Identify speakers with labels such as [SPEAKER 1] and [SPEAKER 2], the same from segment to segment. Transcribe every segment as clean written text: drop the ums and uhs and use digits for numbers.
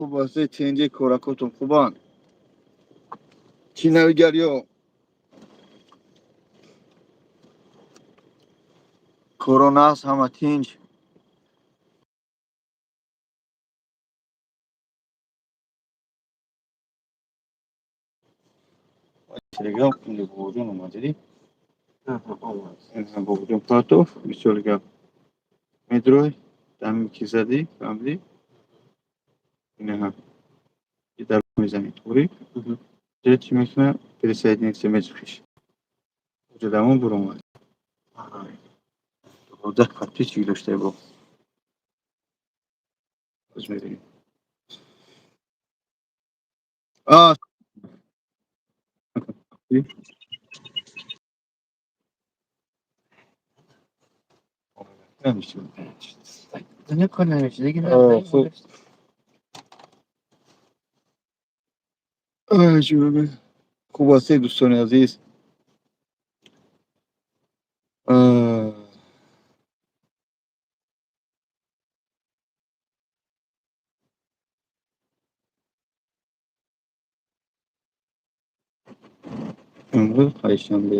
[SPEAKER 1] Хуб аст, тинҷи, коракотон хубанд? Чӣ навигариё? Корона аст, ҳама тинҷ. Телеграм кунди, Бобоҷон омад, дидӣ?
[SPEAKER 2] Омад.
[SPEAKER 1] Бобоҷон Патов, бисёр гап медрой, дами ки задӣ, фаҳмидӣ? Инаҳа дар мезанӣ, туғри? Ҷа чӣ мекуна? Присоединиться мечахиш. Ҷадамон буромад. 12 подписчик дошта бо. Боз мебинем. А хуб. Хуб ҳастед, дӯстони азиз? Имрӯз панҷшанбе.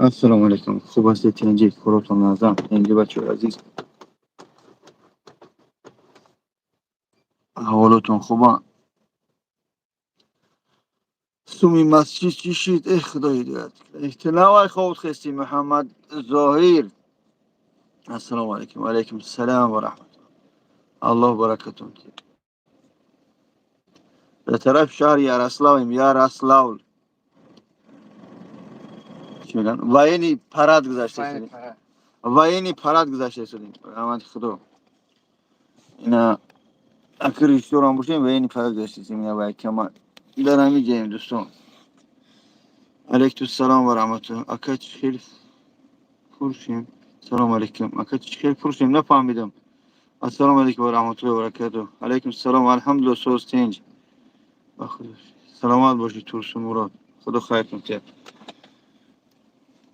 [SPEAKER 1] Ассалому алайкум. Хуб ҳастед, тинҷӣ, коротон назам, тинҷӣ, бачаҳои азиз. Аҳволотон хуба? Суми масҷид чӣ шид? Э, худо ҳидоят кунад. Навай хобут хестӣ, Муҳаммад Зоҳир. Ассалому алайкум. Ва алайкум ассалом ва раҳматуллоҳ. Аллоҳ баракатон диҳад. Дар тарафи шаҳри Ярославем, Ярославл. Чӣ мегӯянд? Военный парад гузашта истодем. Военный парад гузашта истодем. Раҳмати Худо. Ина аки режиссёрам бошем, военный парад гузашта истодем. Ина вайкама дар ҳамин ҷаем, дӯстон. Алайкум ассалом ва раҳматуллоҳ. Ака, чӣ хел пуршем? Салому алайкум. Ака, чӣ хел пуршем? Нафаҳмидам. Ассалому алайкум ва раҳматуллоҳи ва баракатуҳ. Алайкум ассалом. Алҳамдулиллоҳ, соз, тинҷ. Ба Худо. Саломат бошӣ, Турсунмурод. Худо хайртон диҳад.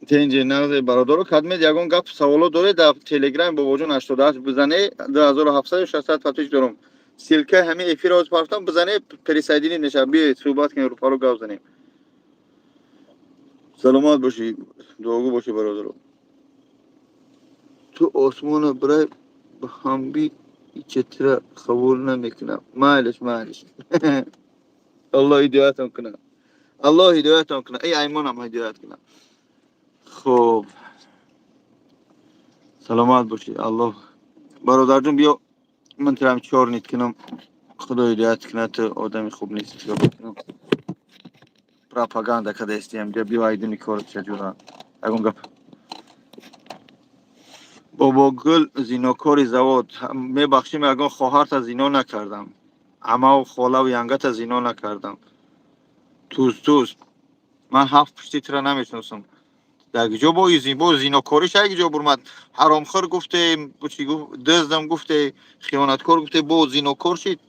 [SPEAKER 1] Тинҷи, нағзе, бародаро, кадмед ягон гап, саволо доред, дар телеграми Бобоҷон 88 бизане, 2700 600 подписчик дорум. Ссылкаи ҳамин эфирро ҳозир партам, бизане, присоединить мешавад. Биёед, суҳбат кунем, рӯпарӯ гап занем. Саломат бошӣ, дуогӯ бошӣ, бародаро. Ту осмона бирай ба ҳамби ичетира қабул намекунам. Майлиш, майлиш. Аллоҳ ҳидоятон кунад. Аллоҳ ҳидоятон кунад. Эй, аймонам ҳидоят кунад. Хуб. Саломат бошӣ. Аллоҳ. Бародарҷон, биё ман тирам чор нит кунам. Худо ҳидоят кунад, ту одами хуб нести, чиро бикунам? Пропаганда кадаистиам. Биё айдуни корат чаҷура. Ягон гап. Бобогул зинокори завод. Мебахшим, ягон хоҳарта зино накардам. Амаву холаву янгата зино накардам. Туз туз. Ман ҳафт пушти тура намешиносам. Дар ҷо бо бо зинокориш як ҷо бурмад. Ҳаромхӯр гуфте, чӣ гуфт, дуздам гуфте, хиёнаткор гуфте, бо зинокор шид.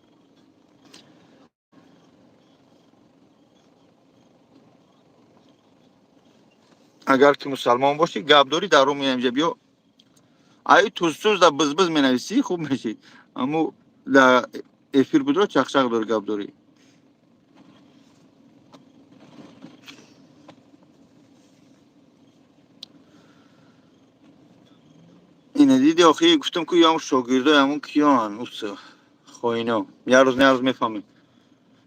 [SPEAKER 1] Агар ки мусалмон бошӣ, гап дорӣ, дар рӯ меоям инҷа, биё. Ай туз туз да бизбиз менависӣ, хуб мешӣ. Аммо дар эфир будро чақчақ дорӣ, гап дорӣ. Ина диди, охи, гуфтам ку ям шогирдои ҳамун киён, ус хоино. Як рӯз, як рӯз мефаҳмем.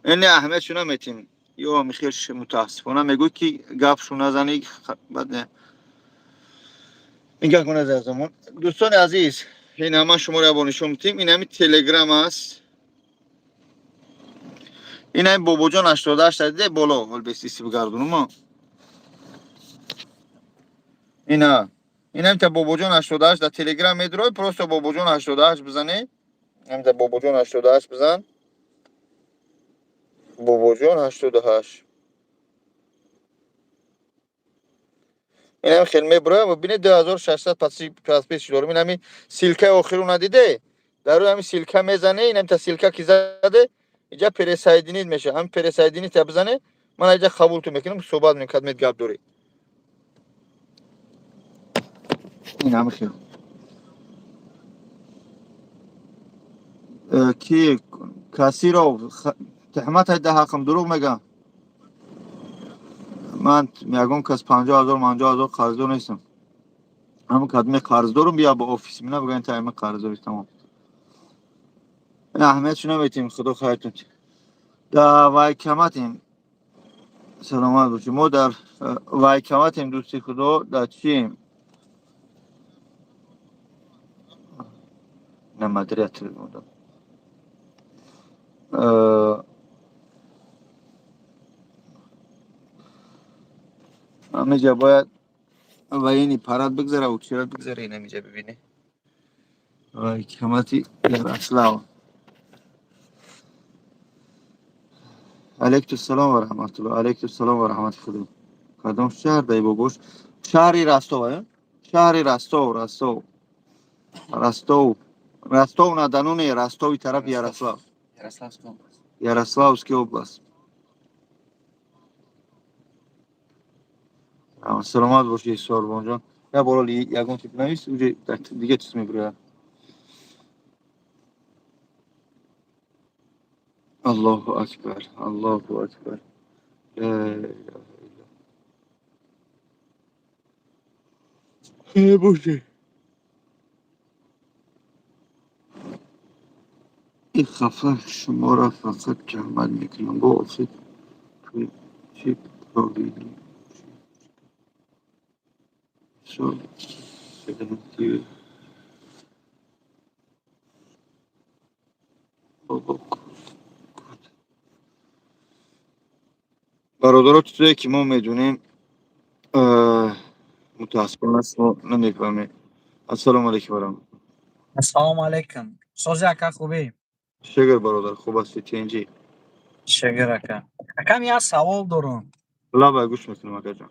[SPEAKER 1] Ин аҳамиятшо наметим. Ё ҳами хел мутаассифона мегӯй ки гапшу назанӣ, баъд не. Нигоҳ кунед, азизон. Дӯстони азиз, ин ман шуморо як бор нишон медиҳем. Ин ҳами телеграм аст. Ин ҳами Бобоҷон 88 диде боло, ҳол бестиси бигардонума. Ина ин ҳамта Бобоҷон 88 дар телеграм медурой, просто Бобоҷон 88 бизане. Ҳамта Бобоҷон 88 бизан. Бобоҷон 88. Ин ҳам хел мебуроям, бибинед, 2600 подписчик дорем. Ин ҳами ссылкаи охиру надиде? Дар рӯи ҳами ссылка мезане, ин ҳамта ссылка ки заде, инҷа присоединить мешавад. Ҳами присоединить бизане, Ман аҷа қабултон мекунам, суҳбат мекунем, кадмет гап дорӣ. Ин ҳама хел. Ки касиро туҳмат ҳайда ҳақм дурӯғ мегӯям. Ман ягон кас 50 000, 50 000 қарздор нестам. Ҳама кадме қарздорум, бия ба офиси мина бигӯян, та ҳама қарздори, тамом. Аҳамиятшо наметиҳем, худо хайртон. Да вайкаматем. Саломат бошед. Мо дар вайкаматем, дӯсти худо, дар чием? На модератор будам. Ҳамиҷа бояд военный парад бигзара, учират бигзара, ин ҳамиҷа бибинӣ. Вайкамати Ярослав. Алейкум салом ва раҳматуллоҳ. Алейкум салом ва раҳмати худо. Кадом шаҳр дай бобош? Шаҳри Ростов, а? Шаҳри Ростов, Ростов. Ростов. Ростов на Дону не, Ростови тарафи Ярослав.
[SPEAKER 2] Ярославская область.
[SPEAKER 1] Ярославский область. Саломат бошӣ, Сорбонҷон. Я бор оли ягон тип навис, уже дига чиз мебирояд. Аллоҳу акбар, Аллоҳу акбар. Ла илаҳа илла. Э, боже. Ин хафа шуморо фақат туҳмат мекунам. Бо охир ту чӣ провини? Со бобо. Бародаро, чизое ки мо медонем, мутаассифона шумо намефаҳмед. Ассалому алайкум ва раҳматуллоҳ.
[SPEAKER 3] Ассалому алайкум. Сози ака, хубӣ?
[SPEAKER 1] Шукр, бародар, хуб ҳастӣ, тинҷӣ?
[SPEAKER 3] Шукр, ака. Акам, як савол дорам.
[SPEAKER 1] Лабай, гӯш мекунам, акаҷон.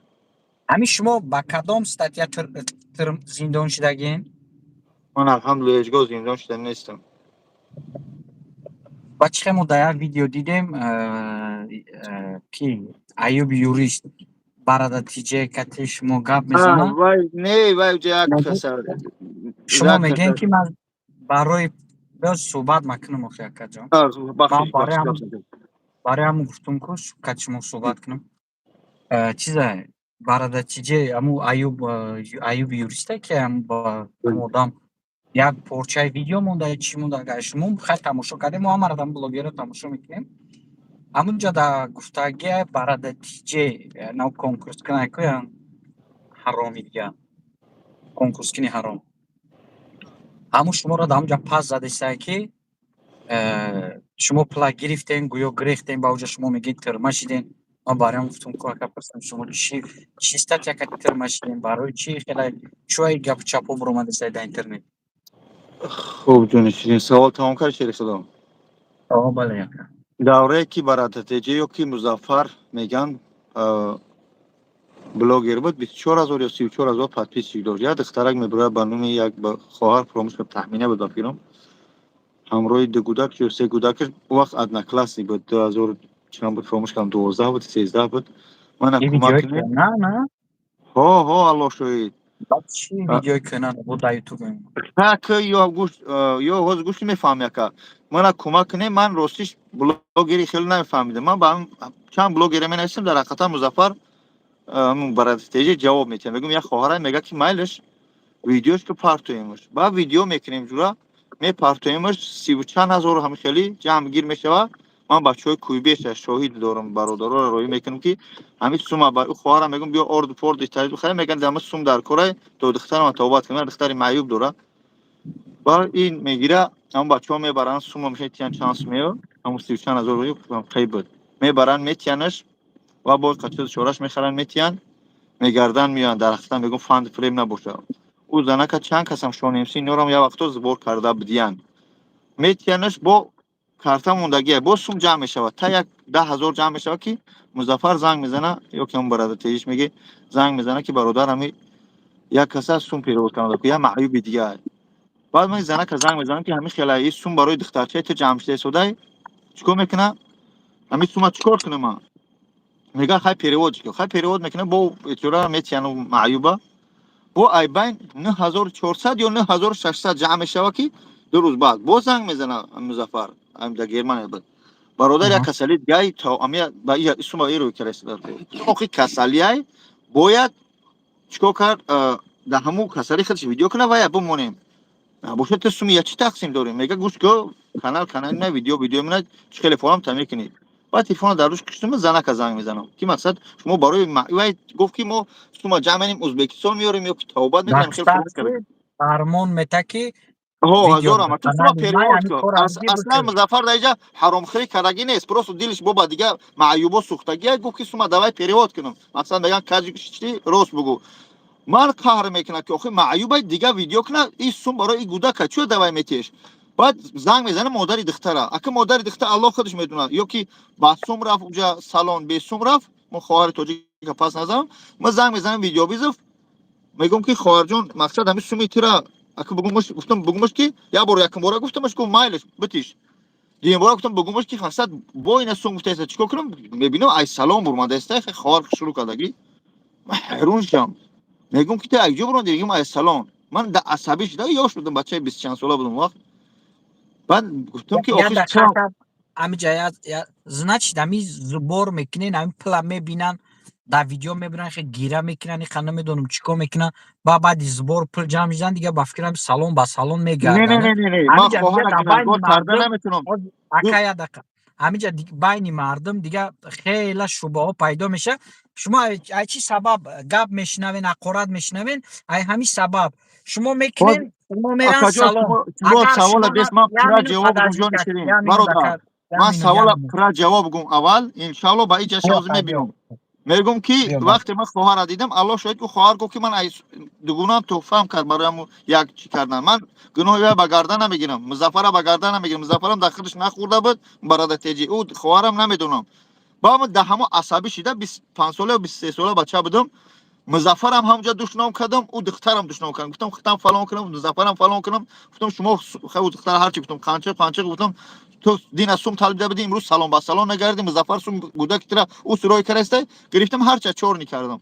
[SPEAKER 3] Ҳамин шумо ба кадом статья зиндон шудагин?
[SPEAKER 1] Ман, алҳамдулилла, ҳеҷ гоҳ зиндон шуда нестам.
[SPEAKER 3] Ба чӣ хел мо дар як видео дидем, ки Аюб юрист барада тиҷе кати шумо гап мезанад.
[SPEAKER 1] Вай не, вай уҷа як каса.
[SPEAKER 3] Шумо мегӯем, ки ман барои биё суҳбат макунам, охи, акаҷон.
[SPEAKER 1] Бахшиш.
[SPEAKER 3] Барои ҳамун гуфтум, ку кати шумо суҳбат кунам. Чиза барада тиҷе ҳаму Аюб юриста, ки ҳамун одам як порчаи видео монда, чӣ монда, агар шумо хеле тамошо кардем, мо ҳамаро блогерро тамошо мекунем. Ҳамунҷа дар гуфтагия барада тиҷе нав конкурс кунай, ку ҳароми дига, конкурскини ҳаром, ҳамун шуморо дар ҳамунҷа пас задесае, ки шумо пула гирифтем, гӯё гирехтем, ба уҷа шумо мегӯед, тюрьма шидем. Ман бароям гуфтум, ку ака, пурсам, шумо чӣ статья кати тюрьма шидем, барои чӣ хела чӯи гапу чапҳо буромадесай дар интернет?
[SPEAKER 1] Хуб, ҷони ширин, савол тамом кард, шери худо?
[SPEAKER 3] О, бале, ака.
[SPEAKER 1] Даврае ки барататеҷа ё ки Музаффар меган, блогер буд, 24 000 ё 34 000 подписчик дошт. Як духтарак мебирояд ба номи як хоҳар, фуромӯш кардам, Таҳмина буд, ба фикрам, ҳамроҳи ду кӯдак ё се кӯдакаш. Он вақт одноклассник буд, 2000 чанд буд, фуромӯш кардам, 12 буд, 13 буд. Мана кӯмак кунед. Ҳо, ҳо, Аллоҳ шоҳид.
[SPEAKER 3] Чӣ видеои кӯна буд дар ютуб?
[SPEAKER 1] Так, ё гӯш, ё ҳозир гӯш, мефаҳмӣ, ака. Мана кӯмак кунед. Ман ростиш блогери хеле намефаҳмидам. Ман ба чанд блогере менависам, дар ҳақиқатан Музаффар барататеҷа ҷавоб метиҳам. Мегӯям, як хоҳара мегӯяд, ки майлаш, видеош ки партоемаш. Баъд видео мекунем, ҷура мепартоемаш, сиву чанд ҳазору ҳами хеле ҷамъгир мешавад. Ман бачаҳои кӯйбеша шоҳид дорам, бародароро роҳӣ мекунам, ки ҳамин сума ба ӯ хоҳарам мегӯям, биё орду порду тарид бихарем. Мегӯянд, ама сум дар корай, то духтарама тобат кунам, духтари маъюб дора. Баъд ин мегира, ҳамн бачаҳо мебаранд, сума метиҳанд, чанд сумеё, ҳамн сиву чанд ҳазор қайб буд, мебаранд, метиҳанаш ва боз қачози чораш мехаранд, метиҳанд, мегарданд, меоянд. Дар ҳақиқатан мегӯям, фанди фиреб набошад. Ӯ занака чанд касам шонемси инорам як вақто сбор карда будиянд, метиҳанаш, бо карта мондагия, боз сум ҷамъ мешавад, та як 10 000 ҷамъ мешавад, ки Музаффар занг мезана ё ки ҳамн бародар теҷиш меге, занг мезана, ки бародар, ҳами як каса сум перевод карда, як маъюби дига. Баъд ман занака занг мезанам, ки ҳамин хела и сум барои духтарчаи ту ҷамъ шуда истодай, чикор мекуна, ҳамин сума чикор кунам ман? Мега, хай, перевод ки, хай, перевод мекунам, бо бечора метияну маъюба бо айбайн 9400 ё 9600 ҷамъ мешава, ки 2 рӯз баъд боз занг мезана Музаффар, дар Германия буд. Бародар, як касали дигай то амия ба исума иро кареста. Охи, касалиай бояд чикор кард? Дар ҳамун касали худаш видео куна ва я бимонем. Бошад, ту суми я чӣ тақсим дорем? Мега, гӯш ко, канал канали на, видео видео мена, чӣ хеле форам та мекунӣ. Баъд телефона дар рӯш киштум, занака занг мезанам, ки мақсад шумо барои вай гуфт, ки мо сума ҷамъ менем, Ӯзбекистон меорем ё ки тавбат мекунем, хеле фурӯш кардем.
[SPEAKER 3] Фармон мета, ки
[SPEAKER 1] Ҳо, ҳазорам ту сума перевод кун. Аслан Музаффар дар инҷа ҳаромхӯрӣ кардагӣ нест, просто дилиш бо ба дига маъюбо сӯхтагия, гуфт, ки сума давай перевод кунам. Мақсад меган, каҷи рост бугӯ. Ман қаҳр мекунам, ки охи маъюбай дига видео куна, и сум барои и гудака чӯ давай метиеш. Баъд занг мезанам модари духтара. Ака, модари духтар Аллоҳ худаш медонад, ё ки ба сум рафт уҷа салон, бесум рафт. Мо хоҳари тоҷика пас назанам. Ма занг мезанам, видеовызов, мегӯм, ки хоҳарҷон, мақсад ҳамин суми тира ака бугумаш. Гуфтам, бугумаш, ки як бор, якум бора гуфтамаш, гуфт, майлаш, битиш. Дуюм бора гуфтам, бугумаш, ки мақсад бо ина сум гуфтаеста, чикор кунам? Мебинам, ай салом бурмадаеста, хоҳар шурӯъ кардагӣ. Ман ҳайрон шудам, мегӯм, ки ту акҷо буронди? Мегӯм, ай салон. Ман да асабӣ шуда, ёш будам, бачаи бисту чанд сола будам вақт. Баъд гуфтам, ки охи
[SPEAKER 3] Амиҷа, значит, ами зубор мекунен, ами пула мебинан, дар видео мебинан, хе гира мекунан, иқа намедонам чӣ кор мекунан. Ба баъди сбор пул ҷамъ шидан, дига ба фикрам, салон ба салон мегарданд.
[SPEAKER 1] Ман хоҳара гунаҳгор карда наметунам.
[SPEAKER 3] Ака, як дақиқа. Ҳамиҷа байни мардум дига хела шубҳаҳо пайдо мешавад. Шумо ай чӣ сабаб гап мешунавен, ҳақорат мешунавен? Ай ҳамин сабаб шумо мекунен, шумо меран салон.
[SPEAKER 1] Савола бес, ман пура ҷавоб гум, ҷони ширин бародар. Ман савола пура ҷавоб гум аввал, иншалло ба иҷа шози мебиём. Мегум, ки вақте ман хоҳара дидам, Аллоҳ шоҳид, ку хоҳар гуфт, ки ман ай дугунаам туҳфаам кард барои ҳамун як чӣ кардан. Ман гуноҳи вай ба гардан намегирам, Музаффара ба гардан намегирам. Музаффарам дар худаш нахӯрда буд, бародар теҷи ӯ хоҳарам намедонам. Ба дар ҳамон асабӣ шида, 25 сола ё 23 сола бача будам. Музаффарам ҳамҷа душном кардам, ӯ духтарам душном кардам. Гуфтам, хитам фалон кунам, Музаффарам фалон кунам. Гуфтам, шумо ӯ духтара ҳарчи гуфтам, қанча панча гуфтам, ту дина сум талбида будӣ, имрӯз салон ба салон нагардӣ. Музаффар сум гудаки тира ӯ сурои караста гирифтам, ҳарча чорни кардам,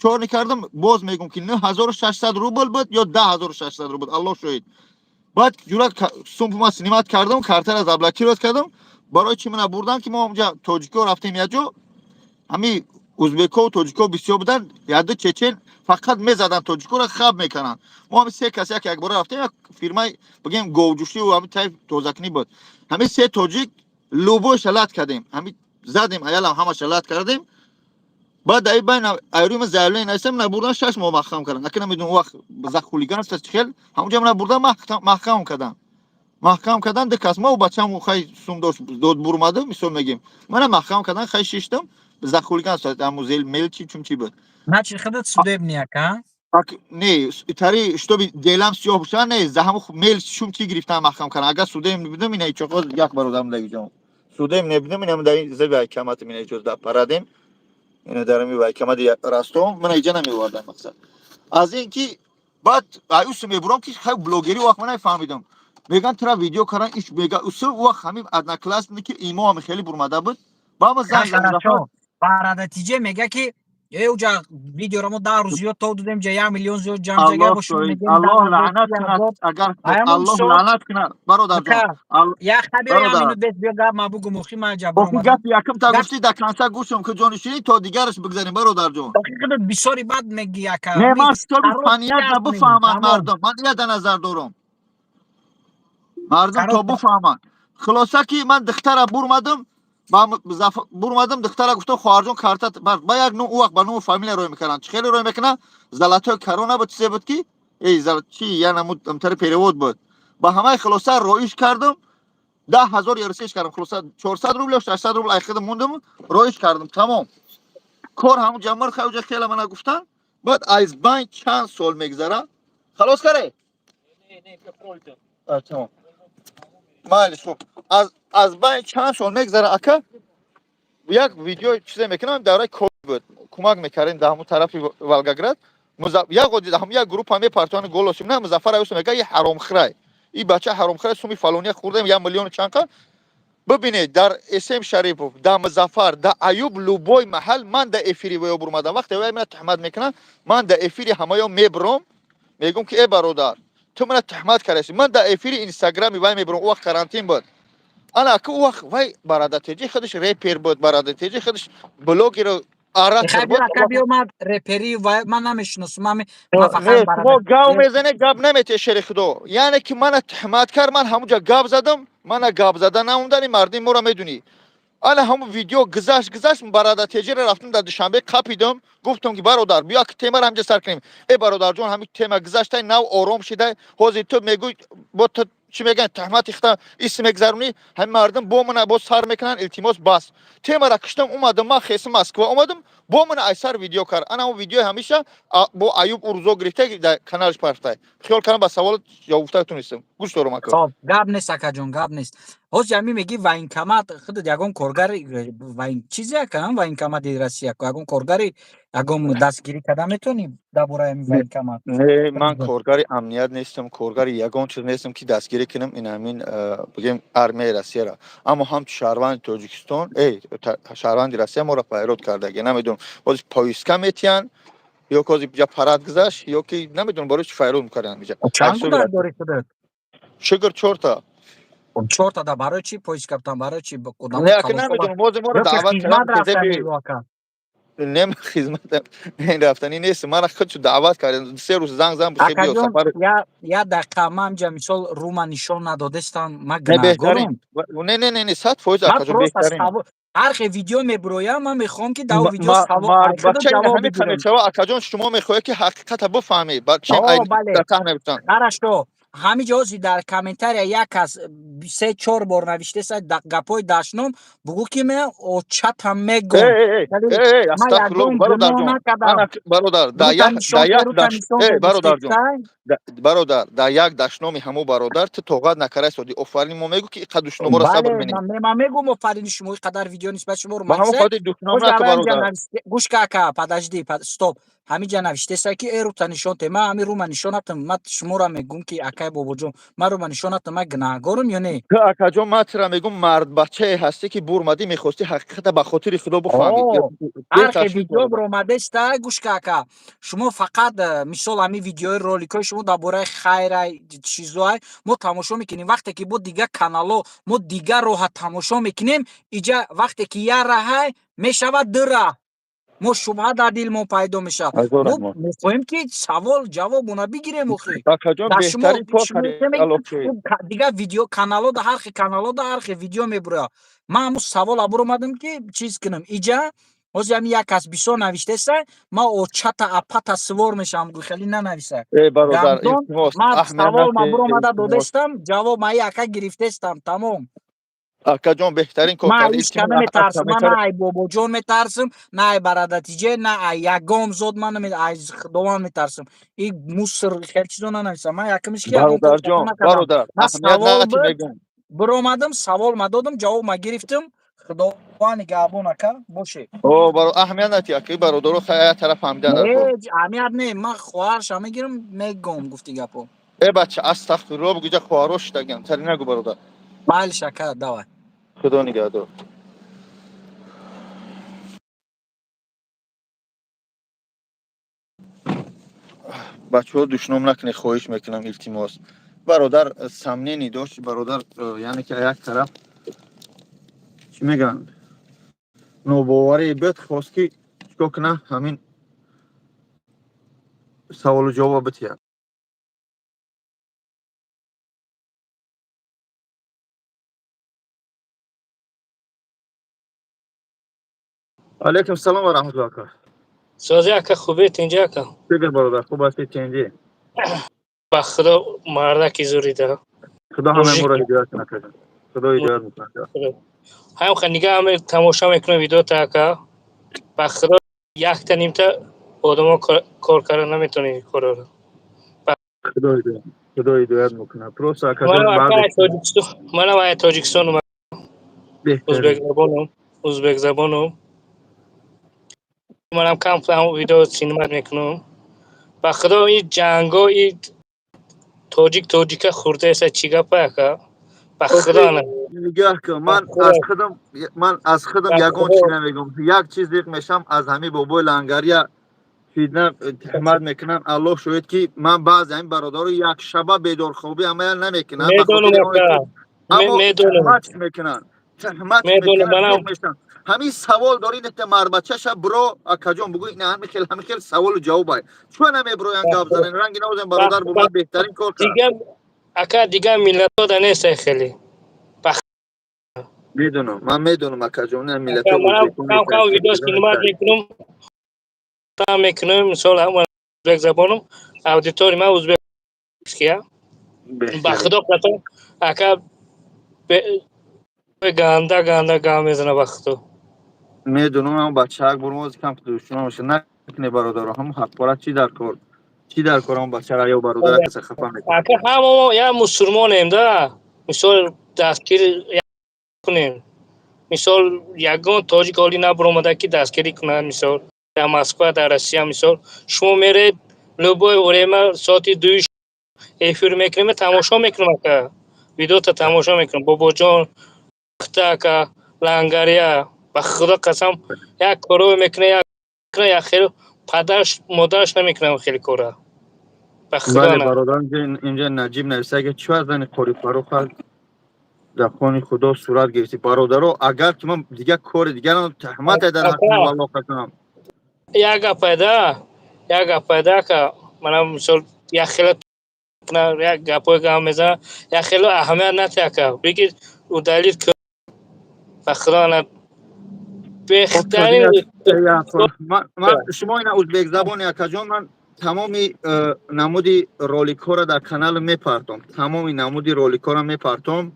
[SPEAKER 1] чорни кардам. Боз мегӯм, ки 9600 рубл буд ё 10 600 рубл, Аллоҳ шоҳид. Баъд ҷура сум ма снимать кардам, картара заблокировать кардам. Барои чӣ мана бурдан, ки мо онҷа тоҷико рафтем, якҷо ҳами узбекову тоҷико бисёр буданд, яду чечен фақат мезаданд, тоҷикоро хаб мекунанд. Мо ҳами се кас як якбора рафтем, як фирмаи, бигем, говҷӯшиву ҳами тайф тозакунӣ буд. Ҳами се тоҷик любой шалат кардем, ҳами задем, аялам ҳама шалат кардем. Баъд дар байн айрӯи ман заявление нависам, мана бурдан, 6 моҳ маҳкам карданд. Ака, намедонам, вақт за хулиганство чӣ хел ҳамунҷа мана бурдан, маҳкам карданд, маҳкам кардан. Ду кас мо бачам хай сум дошт, дод бурмаду, мисол мегем, мана маҳкам кардан, хай шиштам за хулиганство, аму зел мелчи чун чи буд.
[SPEAKER 3] Значит, худат судебный, ака?
[SPEAKER 1] Не, тари чтобы делам сиёҳ боша, не, за ҳаму мел шум чи гирифтан, маҳкам кардан. Агар судем небудам, ина ичоқоз як бародарам дагиҷон, судем небудам, ина дар зеби ҳайкамати, ина иҷоз дар парадем, ина дар ами ҳайкамати растом мана иҷа намевардан. Мақсад аз ин ки баъд аюсу мебурам, ки хай блогери вақт ман нафаҳмидам. Меган, тура видео кардан, иш мега усу вақт ҳамин одноклассники имо ҳами хеле бурмада буд, ба ма занг.
[SPEAKER 3] Барадатиҷе мега, ки э, уҷа видеоро мо 10 рӯз зиёд то додем, ҷа 1 миллион зиёд ҷамъ ҷага.
[SPEAKER 1] Аллоҳ лаънат кунад, агар Аллоҳ лаънат кунад, бародарҷон.
[SPEAKER 3] Як хабир, як минут бес, биё, гап ма бугум, охи ма ҷабр.
[SPEAKER 1] Охи, гапи якум та гуфтӣ, дар конца гӯшам ки, ҷонишинӣ, то дигараш бигзарем, бародарҷон.
[SPEAKER 3] Бисёри бад мегӣ, ака.
[SPEAKER 1] Не, ман чтобы фаният бифаҳманд мардум, ман ия дар назар дорам, мардум то бифаҳманд. Хулоса, ки ман духтара бурмадам, бурмадам, духтара гуфтам, хоҳарҷон, карта ба як ну вақт ба ному фамилия рой мекарданд. Чӣ хеле рой мекунанд? Золотой корона буд, чизе буд, ки эй чи я намуд амтари перевод буд. Ба ҳамаи хулоса роиш кардам, 10 000 ярсеш кардам. Хулоса, 400 рубл ё 600 рубл айхидам мондам, роиш кардам, тамом кор ҳамун ҷамар хавҷа хела мана гуфтан. Баъд аз байн чанд сол мегзара, халос каре, тамом, майли. Хуб, аз байн чанд сол мегзара, ака, як видео чизе мекунам, давраи ковид буд, кӯмак мекардем дар ҳамун тарафи Волгоград. Як оди ҳам як группа мепартони голосим на Музаффар аюсу мега, и ҳаромхӯрай, и бача ҳаромхӯрай, суми фалония хӯрдем, 1 миллиону чанд қа. Бибинед, дар Эсем Шарипов, да Музаффар, да Аюб, любой маҳал ман да эфири ваё бурмадам. Вақте вай мана туҳмат мекунам, ман да эфири ҳамаё мебуром, мегӯм ки: «Э бародар, ту мана туҳмат кардаси». Ман да эфири инстаграми вай мебуром. Ӯ вақт карантин буд. Ана ки ӯ вақт вай барадатеҷи худаш репер буд, барадатеҷи худаш блогеру оратор буд.
[SPEAKER 3] Ман репери вай ман намешиносам, ман фақат
[SPEAKER 1] Шумо гав мезанед, гап наметиҳед, шери худо. Яъне ки мана туҳмат кард, ман ҳамунҷа гап задам, мана гап зада намондани мардими моро медунӣ. Ана ҳамун видео гузашт, гузашт, барадатеҷиро рафтам дар Душанбе қапидам, гуфтам ки: «Бародар, биё ки темаро ҳамҷа сар кунем». Э бародарҷон, ҳамин тема гузаштай, нав ором шидай, ҳозир ту мегӯй, бо ту чӣ мегӯянд, туҳмати хита ис мегзаронӣ, ҳамин мардум бо мана боз сар мекунанд, илтимос, бас. Темара киштам, омадам, ман хесм Москва омадам, бо мана айсар видео кард. Ана ҳамун видеои ҳамеша бо Аюб урзо гирифта, дар каналаш парфтай. Хиёл кардам, ба саволат ҷавоб гуфта тунистам. Гӯш дорам, ака.
[SPEAKER 3] Хоб, гап нест, акаҷон, гап нест. Ҳозир ҳамин мегӣ военкомат, худат ягон коргари воен чизе ака, военкомати Россия, ягон коргари ягон дастгирӣ карда метавонӣ дар бораи ҳамин военкомат?
[SPEAKER 1] Не, ман коргари амният нестам, коргари ягон чиз нестам, ки дастгирӣ кунам ин ҳамин, бигем, армияи Россияро. Аммо ҳамчун шаҳрванди Тоҷикистон, шаҳрванди Россия, моро пайрод кардаги. Намедонам, ҳозир повестка метиҳанд ё ки ҳозир парад гузашт, ё ки намедонам барои чӣ файрод мекарданд иҷа.
[SPEAKER 3] Чанд кӯдак дорӣ худат?
[SPEAKER 1] Шукр, чорта.
[SPEAKER 3] Чорта да барои чӣ поиска бутан, барои чӣ?
[SPEAKER 1] Не, ака, намедонам, бозе моро даъват
[SPEAKER 3] карданд.
[SPEAKER 1] Не, хизмат рафтанӣ нест, мара худшу даъват кардем, 3 рӯз занг зан
[SPEAKER 3] биё сафар. Я дақиқа, ман ҳамҷа мисол рума нишон надодестам, ман гунаҳгорам?
[SPEAKER 1] Не, не, не, не, 100%, акаҷон, беҳтарин.
[SPEAKER 3] Ҳар хел видео мебуроям, ман мехоҳам ки дар видео
[SPEAKER 1] савол. Акаҷон, шумо мехоҳед ки ҳақиқата бифаҳмед.
[SPEAKER 3] Хорошо, ҳамин ҷо ҳозир дар комментария як кас се чор бор навиштеса гапҳои дашном, бугӯ ки ме очатам мегом.
[SPEAKER 1] Бародар, бародар, дар як дашноми ҳамо бародар ту тоқат накарда соди. Офарин, мо мегӯ ки иқадр душноморо сабр менем.
[SPEAKER 3] Ман мегӯм офарини шумо, иқадар видео нисбат шуморо. Гӯш ка, ака, подожди, стоп. Ҳамин ҷа навиштеса ки э рута нишон те, ман ҳамин рума нишон натам. Ман шуморо мегӯм ки, акай бобоҷон, ман рума нишон натам, ман гунаҳгорам ё не?
[SPEAKER 1] Акаҷон, ман тира мегӯм, мардбачае ҳастӣ ки бурмадӣ, мехостӣ ҳақиқата ба хотири худо бифаҳмӣ.
[SPEAKER 3] Ҳар хел видео буромадеста, гӯш ка, ака, шумо фақат мисол ҳамин видеои роликҳои шумо дар бораи хайрай чизоай мо тамошо мекунем. Вақте ки бо дигар каналҳо мо дигар роҳа тамошо мекунем, иҷа вақте ки як раҳай мешавад ду раҳ, мо шубҳа дар дилмон пайдо мешавад. Мо мехоҳем ки савол ҷавобона бигирем охи. Дигар видео каналҳо да, ҳар хел каналҳо да ҳар хел видео мебурояд. Ман ҳамун савола буромадам ки чиз кунам. Иҷа ҳозир ҳамин як кас бисёр навиштеса, ман очата апата сувор мешавам, хеле нанависа. Ман савол ма буромада додестам, ҷавоб ма яка гирифтестам, тамом.
[SPEAKER 1] Акаҷон, беҳтарин кор.
[SPEAKER 3] Ман ҳичка наметарсам, ман на ай бобоҷон метарсам, на ай барадатиҷе, на ай ягон зод, ман ай худованд метарсам. И мусор хел чизо нанависам. Ман якумиш ки
[SPEAKER 1] Бародар.
[SPEAKER 3] Савол биромадам, савол ма додам, ҷавоб ма гирифтам. Худованд нигаҳбон, ака, боше.
[SPEAKER 1] О, баро, аҳамият натӣ, ака, бародаро хай тараф фаҳмидан дар.
[SPEAKER 3] Аҳамият не, ман хоҳарша мегирам, мегом гуфти гапо.
[SPEAKER 1] Э бача, астағфирулло, бугиҷа хоҳаро шидагам, тари нагу, бародар.
[SPEAKER 3] Майлиш, ака, давай.
[SPEAKER 1] Худо нигаҳдор. Бачаҳо, душном накунед, хоҳиш мекунам, илтимос. Бародар сомнение дошт, бародар, яъне ки як тараф чӣ мегӯянд, нобоварӣ буд, хост ки чикор кунад, ҳамин саволу ҷавоба битиҳад. Алейкум салом ва раҳматуллоҳ, ака.
[SPEAKER 4] Сози, ака, хубе, тинҷи, ака?
[SPEAKER 1] Шукр, бародар, хуб ҳастӣ, тинҷӣ?
[SPEAKER 4] Ба худо, мардаки зурида.
[SPEAKER 1] Худо ҳамаи моро ҳидоят кунад, акаҷон, худо ҳидоят мекунад.
[SPEAKER 4] Ҳам нигаҳ ҳаме тамоша мекунам видеота, ака. Ба худо, якта нимта одамо кор карда наметавонед корро.
[SPEAKER 1] Худо ҳидоят, худо ҳидоят мекунад просто, акаҷон.
[SPEAKER 4] Манам ай Тоҷикистон, узбекзабонам, узбекзабонам. Манам кам видео синимат мекунам. Ба худо, ин ҷанго, и тоҷик тоҷика хӯрдаеса, чӣ гапа, ака? Ба худо на.
[SPEAKER 1] Нигоҳ кун, ман аз худам, ман аз худам ягон чи намегӯм. Як чиз диқ мешам, аз ҳамин бобои лангария фитна туҳмат мекунанд. Аллоҳ шоҳид, ки ман баъзе ҳамин бародаро як шаба бедорхобӣ амал намекунам.
[SPEAKER 4] Медонам, медонам.
[SPEAKER 1] Мекунанд, туҳмат.
[SPEAKER 4] Медонам.
[SPEAKER 1] Ҳамин савол дори, нете марбачаша бро, акаҷон, бугӯ, ина ҳамин хел, ҳамин хел саволу ҷавоб ай. Чӯ намеброян гап занен? Ранги навозем, бародар, бо ман беҳтарин кор кард.
[SPEAKER 4] Дигар, ака, дигар миллатҳо да нестай хеле.
[SPEAKER 1] Медонам, ман медонам, акаҷон, ин миллатҳо.
[SPEAKER 4] Кам кам видео снимать мекунам, мекунам, мисол, узбек забонам, аудитория ман узбекския. Ба худо қасам, ака, ганда ганда гап мезана, ба худо.
[SPEAKER 1] Медонам, ам бачаак бурмози кам душман боша накне, бародаро, ҳам ҳақорат чӣ дар кор, чӣ дар кор, ам бачара ё бародара каса хафа мекунад.
[SPEAKER 4] Ака, ҳама я мусулмонем да, мисол, дастгир кунем. Мисол, ягон тоҷик ҳолӣ набуромада, ки дастгирӣ кунад. Мисол, дар Москва, дар Россия, мисол, шумо меред, любое время соати 2 эфир мекунем, тамошо мекунем, ака, видеота тамошо мекунем. Бобоҷон, ака, лангария, ба худо қасам, як коро мекуна, як як хел падараш модараш намекунам хеле кора, ба худо.
[SPEAKER 1] Бале, бародар, инҷа Наҷиб нависа, ки чӣ аз зани Қори Фарух дар хони Худо сурат гирифтӣ. Бародаро, агар ки ман дигар кори дигар туҳмате дар ҳаққи валлоҳ қасам.
[SPEAKER 4] Як гапайда, як гапайда, ака, мана, мисол, як хела як гапҳои гап мезанам, як хело аҳамият натия, ака, бигир, удалить, ба худо на, беҳтарин.
[SPEAKER 1] Шумо ина узбекзабони, акаҷон, ман тамоми намуди роликҳоро дар канал мепартом, тамоми намуди роликҳоро мепартом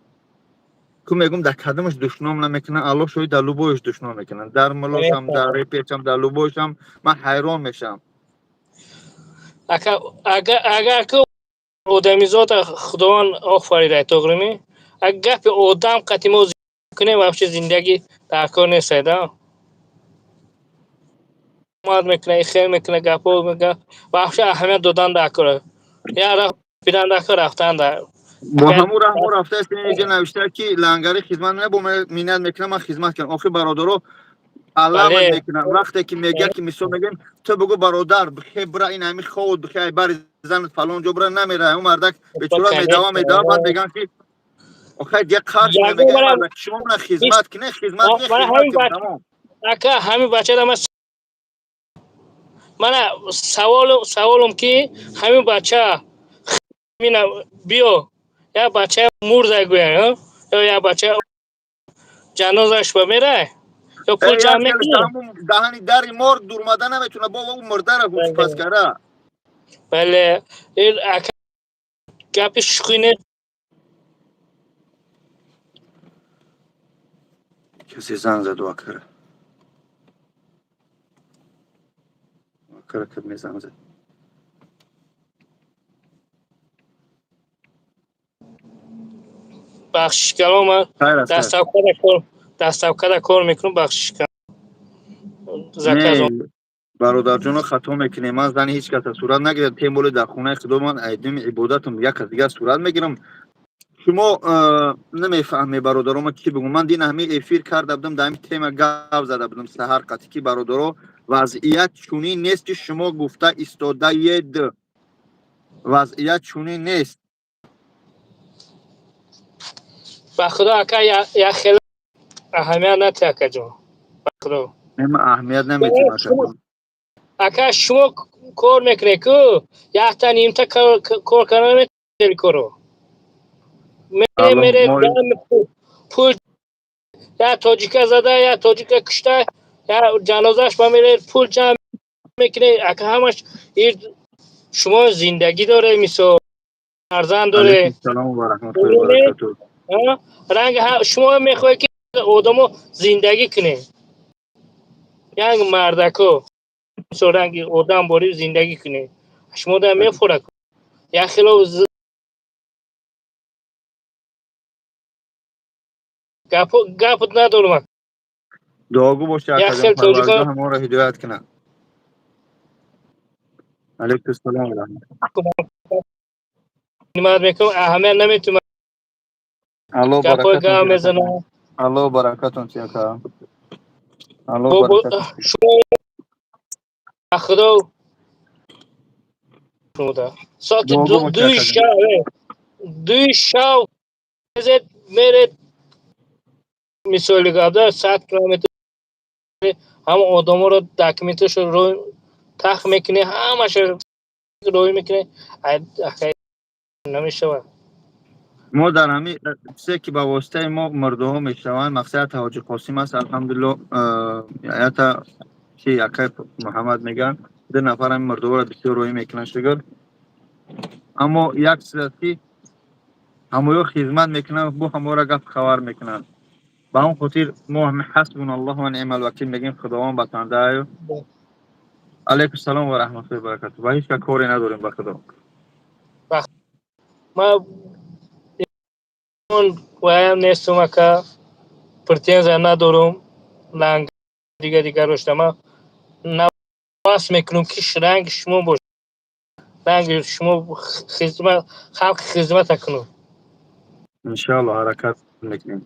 [SPEAKER 1] ку мегум, дар кадомаш душном намекунам? Аллоҳ шоҳид, дар любоиш душном мекунам, дар мулошам, дар репершам, дар любоишам. Ман ҳайрон мешавам.
[SPEAKER 4] Агар ки одамизода Худованд офарида, тоғрими, агар гапи одам қати мо кунем, вообще зиндагӣ дар кор нестайда. Мад мекуна, хел мекуна, гапҳо мекуна, вообще аҳамият додан дар кор, я рафт бидан дар кор, рафтан дар
[SPEAKER 1] Бо ҳамун раҳ мо рафтааст. Инҷа навишта, ки лангари хизмат не, бо миннат мекунам, ман хизмат кардам. Охи, бародаро, алламат мекунам, вақте ки мегӯяд, ки мисол мегӯем, ту бугӯ, бародар, бихе, бира, ин ҳами ховуд, бихе, ай бари занат фалон ҷо бира, намера. Он мардак бечора медава, медава, баъд мегӯян, ки охай, дия қарш мегӯяд, мардак, шумо мана хизмат кине, хизмат кине, хизмат кин, тамом.
[SPEAKER 4] Ака, ҳамин бачара ман мана саволум, ки ҳамин бача мина биё, як бача мурда гӯян, ё як бача ҷанозаш ба мерай, ё пул ҷамъ мекунӣ?
[SPEAKER 1] Даҳани дари морг дурмада наметуна, бо ӯ мурдара пас кара.
[SPEAKER 4] Бале, ака, гапи шӯхӣ нест.
[SPEAKER 1] Касе занг заду, акара, акара, каб мезанг зад.
[SPEAKER 4] Бахшишкало, ман доставкада кор мекунам, бахшишка, заказ.
[SPEAKER 1] Бародарҷоно, хато мекунем. Ман зани ҳеҷ каса сурат нагирам, тем более дар хонаи Худо. Ман айдими ибодатам як кас дигар сурат мегирам. Шумо намефаҳме, бародаро, ман чӣ бигӯм. Ман дин ҳамин эфир карда будам, дар ҳамин тема гап зада будам саҳар қатӣ, ки бародаро, вазъият чунин нест, ки шумо гуфта истодаед, вазъият чунин нест.
[SPEAKER 4] Ба худо, ака, як хеле аҳамият натия, акаҷон, ба худо.
[SPEAKER 1] Ман аҳамият наметиҳам, акаҷон.
[SPEAKER 4] Ака, шумо кор мекунед ку, якта нимта кор карда наметавонед коро. Мере пул, я тоҷика зада, я тоҷика кушта, я ҷанозаш ба мере, пул ҷамъ мекунед, ака, ҳамаш шумо зиндагӣ доре, мисол, фарзанд доре. Ранг шумо мехоҳед, ки одамо зиндагӣ кунед, як мардако, мисол, ранги одам борӣ зиндагӣ кунед, шумо да мефорад як хело гап надорам.
[SPEAKER 1] Дуогӯ боши,
[SPEAKER 4] Як хел тоҷика.
[SPEAKER 1] Ҳамонро ҳидоят кунад. Алайкум салом ва раҳмат.
[SPEAKER 4] Нимат мекунам, аҳамият наметумам.
[SPEAKER 1] Алло
[SPEAKER 4] Гапҳои
[SPEAKER 1] баракатон
[SPEAKER 4] гап
[SPEAKER 1] ти, акаҷон.
[SPEAKER 4] мезанад.
[SPEAKER 1] Алло баракатон ти, ака. Алло
[SPEAKER 4] Бо
[SPEAKER 1] баракатон.
[SPEAKER 4] шумо ба Худо шуда. Соати
[SPEAKER 1] Дуогӯ бошӣ,
[SPEAKER 4] дуи
[SPEAKER 1] акаҷон.
[SPEAKER 4] шав, дуи шав мезед меред, мисоли гапда 100 километр ҳама одаморо документашо рӯй тах мекунӣ, ҳамаша рӯй мекунӣ. Ай, намешавад.
[SPEAKER 1] Мо дар ҳамин чизе ки ба воситаи мо мурдаҳо мешаванд, мақсад Ҳоҷи Қосим аст, алҳамдулилло, ята ки акай Муҳаммад мегӯянд, ду нафар ҳамин мурдаҳоро бисёр рӯй мекунанд, шукр. Аммо як чиз аст, ки ҳамоё хизмат мекунанд, бо ҳаморо гап хабар мекунанд. Ба он хотир мо ҳами ҳасбуналлоҳ ва ниъмал вакил мегӯем, Худованд ба тандааю. Алайкум салом ва раҳматуллоҳи баракату. Ва ҳеҷ коре надорем, ба Худо.
[SPEAKER 4] Ма ваям нестум, ака, претензия надорум, ланг дига дигар дошта. Ма навас мекунам, ки ранги шумо бош, ранги шумо хизмат, халқи хизмата кунам.
[SPEAKER 1] Иншоаллоҳ, ҳаракат мекунем.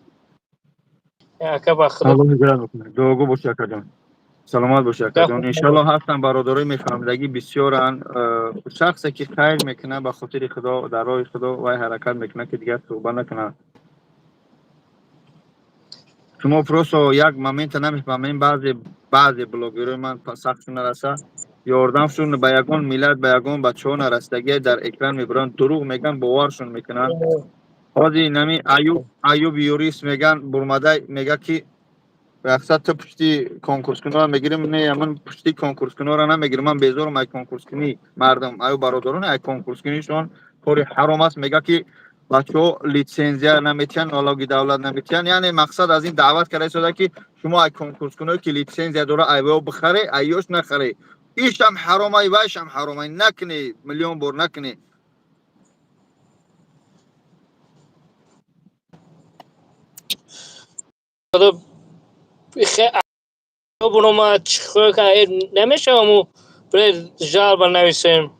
[SPEAKER 4] Ака, ба Худо.
[SPEAKER 1] Аллоҳ ҳидоят бикунад. Дуогӯ бошӣ, акаҷон. Саломат бошӣ, акаҷон. Иншоаллоҳ, ҳастанд бародарои мефаҳмидагӣ бисёранд. Шахсе ки хайр мекунад ба хотири Худо, дар роҳи Худо, вай ҳаракат мекунад, ки дигар суҳбат накунад. Шумо просто як момента намефаҳмем, баъзе блогерои ман сахтшон нараса, ёрдамшон ба ягон миллат, ба ягон бачаҳо нарасидагӣ, дар экран мебаранд, дурӯғ мегӯянд, боваршон мекунанд. Ҳозир нами Аюб юрист меган, бурмада мега, ки рақсад ту пушти конкурскунора мегирим. Не, ман пушти конкурскунора намегирам, ман безорам ай конкурскунӣ мардум, аю бародарон, ай конкурскунишон кори ҳаром аст. Мега, ки бачаҳо литсензия наметиҳанд, налоги давлат наметиҳанд. Яъне мақсад аз ин даъват карда истода, ки шумо ай конкурскуное, ки литсензия дора, айваё бихаре, айёш нахаре. Ишам ҳаромай, вайшам ҳаромай, накунӣ, миллион бор накунӣ.
[SPEAKER 4] Худо бурома намешаваму жалба нависем.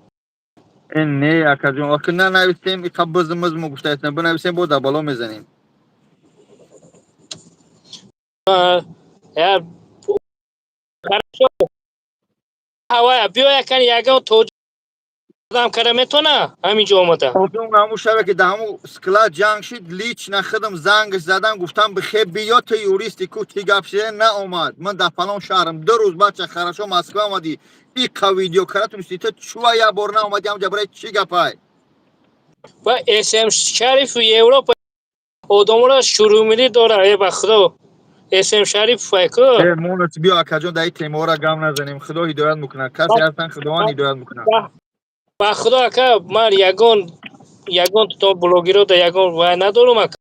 [SPEAKER 1] Не, акаҷон, охир нанависем, иқа бизмизму гуфтаистем, бинависем, бо дар бало мезанем.
[SPEAKER 4] Я хорошо, ҳавая биё, якан ягон тоҷам кара метона ҳаминҷо омада.
[SPEAKER 1] Одум ҳамун шабе, ки дар ҳамун склад ҷанг шид, лично худам зангш задам, гуфтам, бихе биё, ту юристи ку, чӣ гап шиде? Наомад. Ман дар фалон шаҳрам 2 рӯз. Бача, хорошо, Москва омадӣ, иқа видео кара тунисти, ту чува як бор наомадӣ ҳамҷа, барои чӣ гапай?
[SPEAKER 4] Ва СМ Шарифу Европа одаморо шурумилӣ дора, э, ба Худо, СМ Шариф ку.
[SPEAKER 1] Э, монат биё, акаҷон, дар ин темаҳоро гам назанем. Худо ҳидоят мекунад, касе ҳастан, Худованд ҳидоят мекунад.
[SPEAKER 4] Ба Худо, ака, ман ягон то блогеро да ягон вай надорум, ака,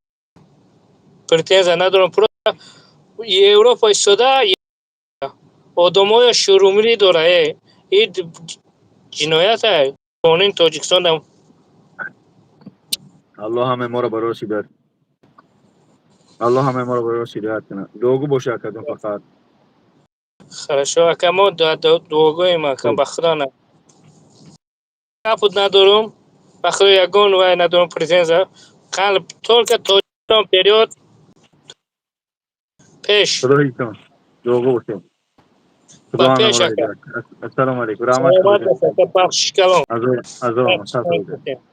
[SPEAKER 4] претензия надорам. Просто Европа истода одамоя шурумилӣ дора, э, ин ҷиноят қонуни Тоҷикистон.
[SPEAKER 1] Аллоҳ ҳамаи моро барои ҳидоят, Аллоҳ ҳамаи моро барои ҳидоят кунад. Дуогӯ боша, акаҷон, фақат.
[SPEAKER 4] Хорошо, ака, мо дуогӯем, ака, ба Худо, на капут надорум, ба Худо, ягон вай надорум, претензия, қалб только Тоҷикистон вперёд, пеш.
[SPEAKER 1] Худо ҳифзон, дуогӯ бошед.
[SPEAKER 4] Ба пеш, ака.
[SPEAKER 1] Ассалому алайкум, раҳмат.
[SPEAKER 4] Саломат бош, ака, бахшиш калом.
[SPEAKER 1] Азор.
[SPEAKER 4] Бахшиш.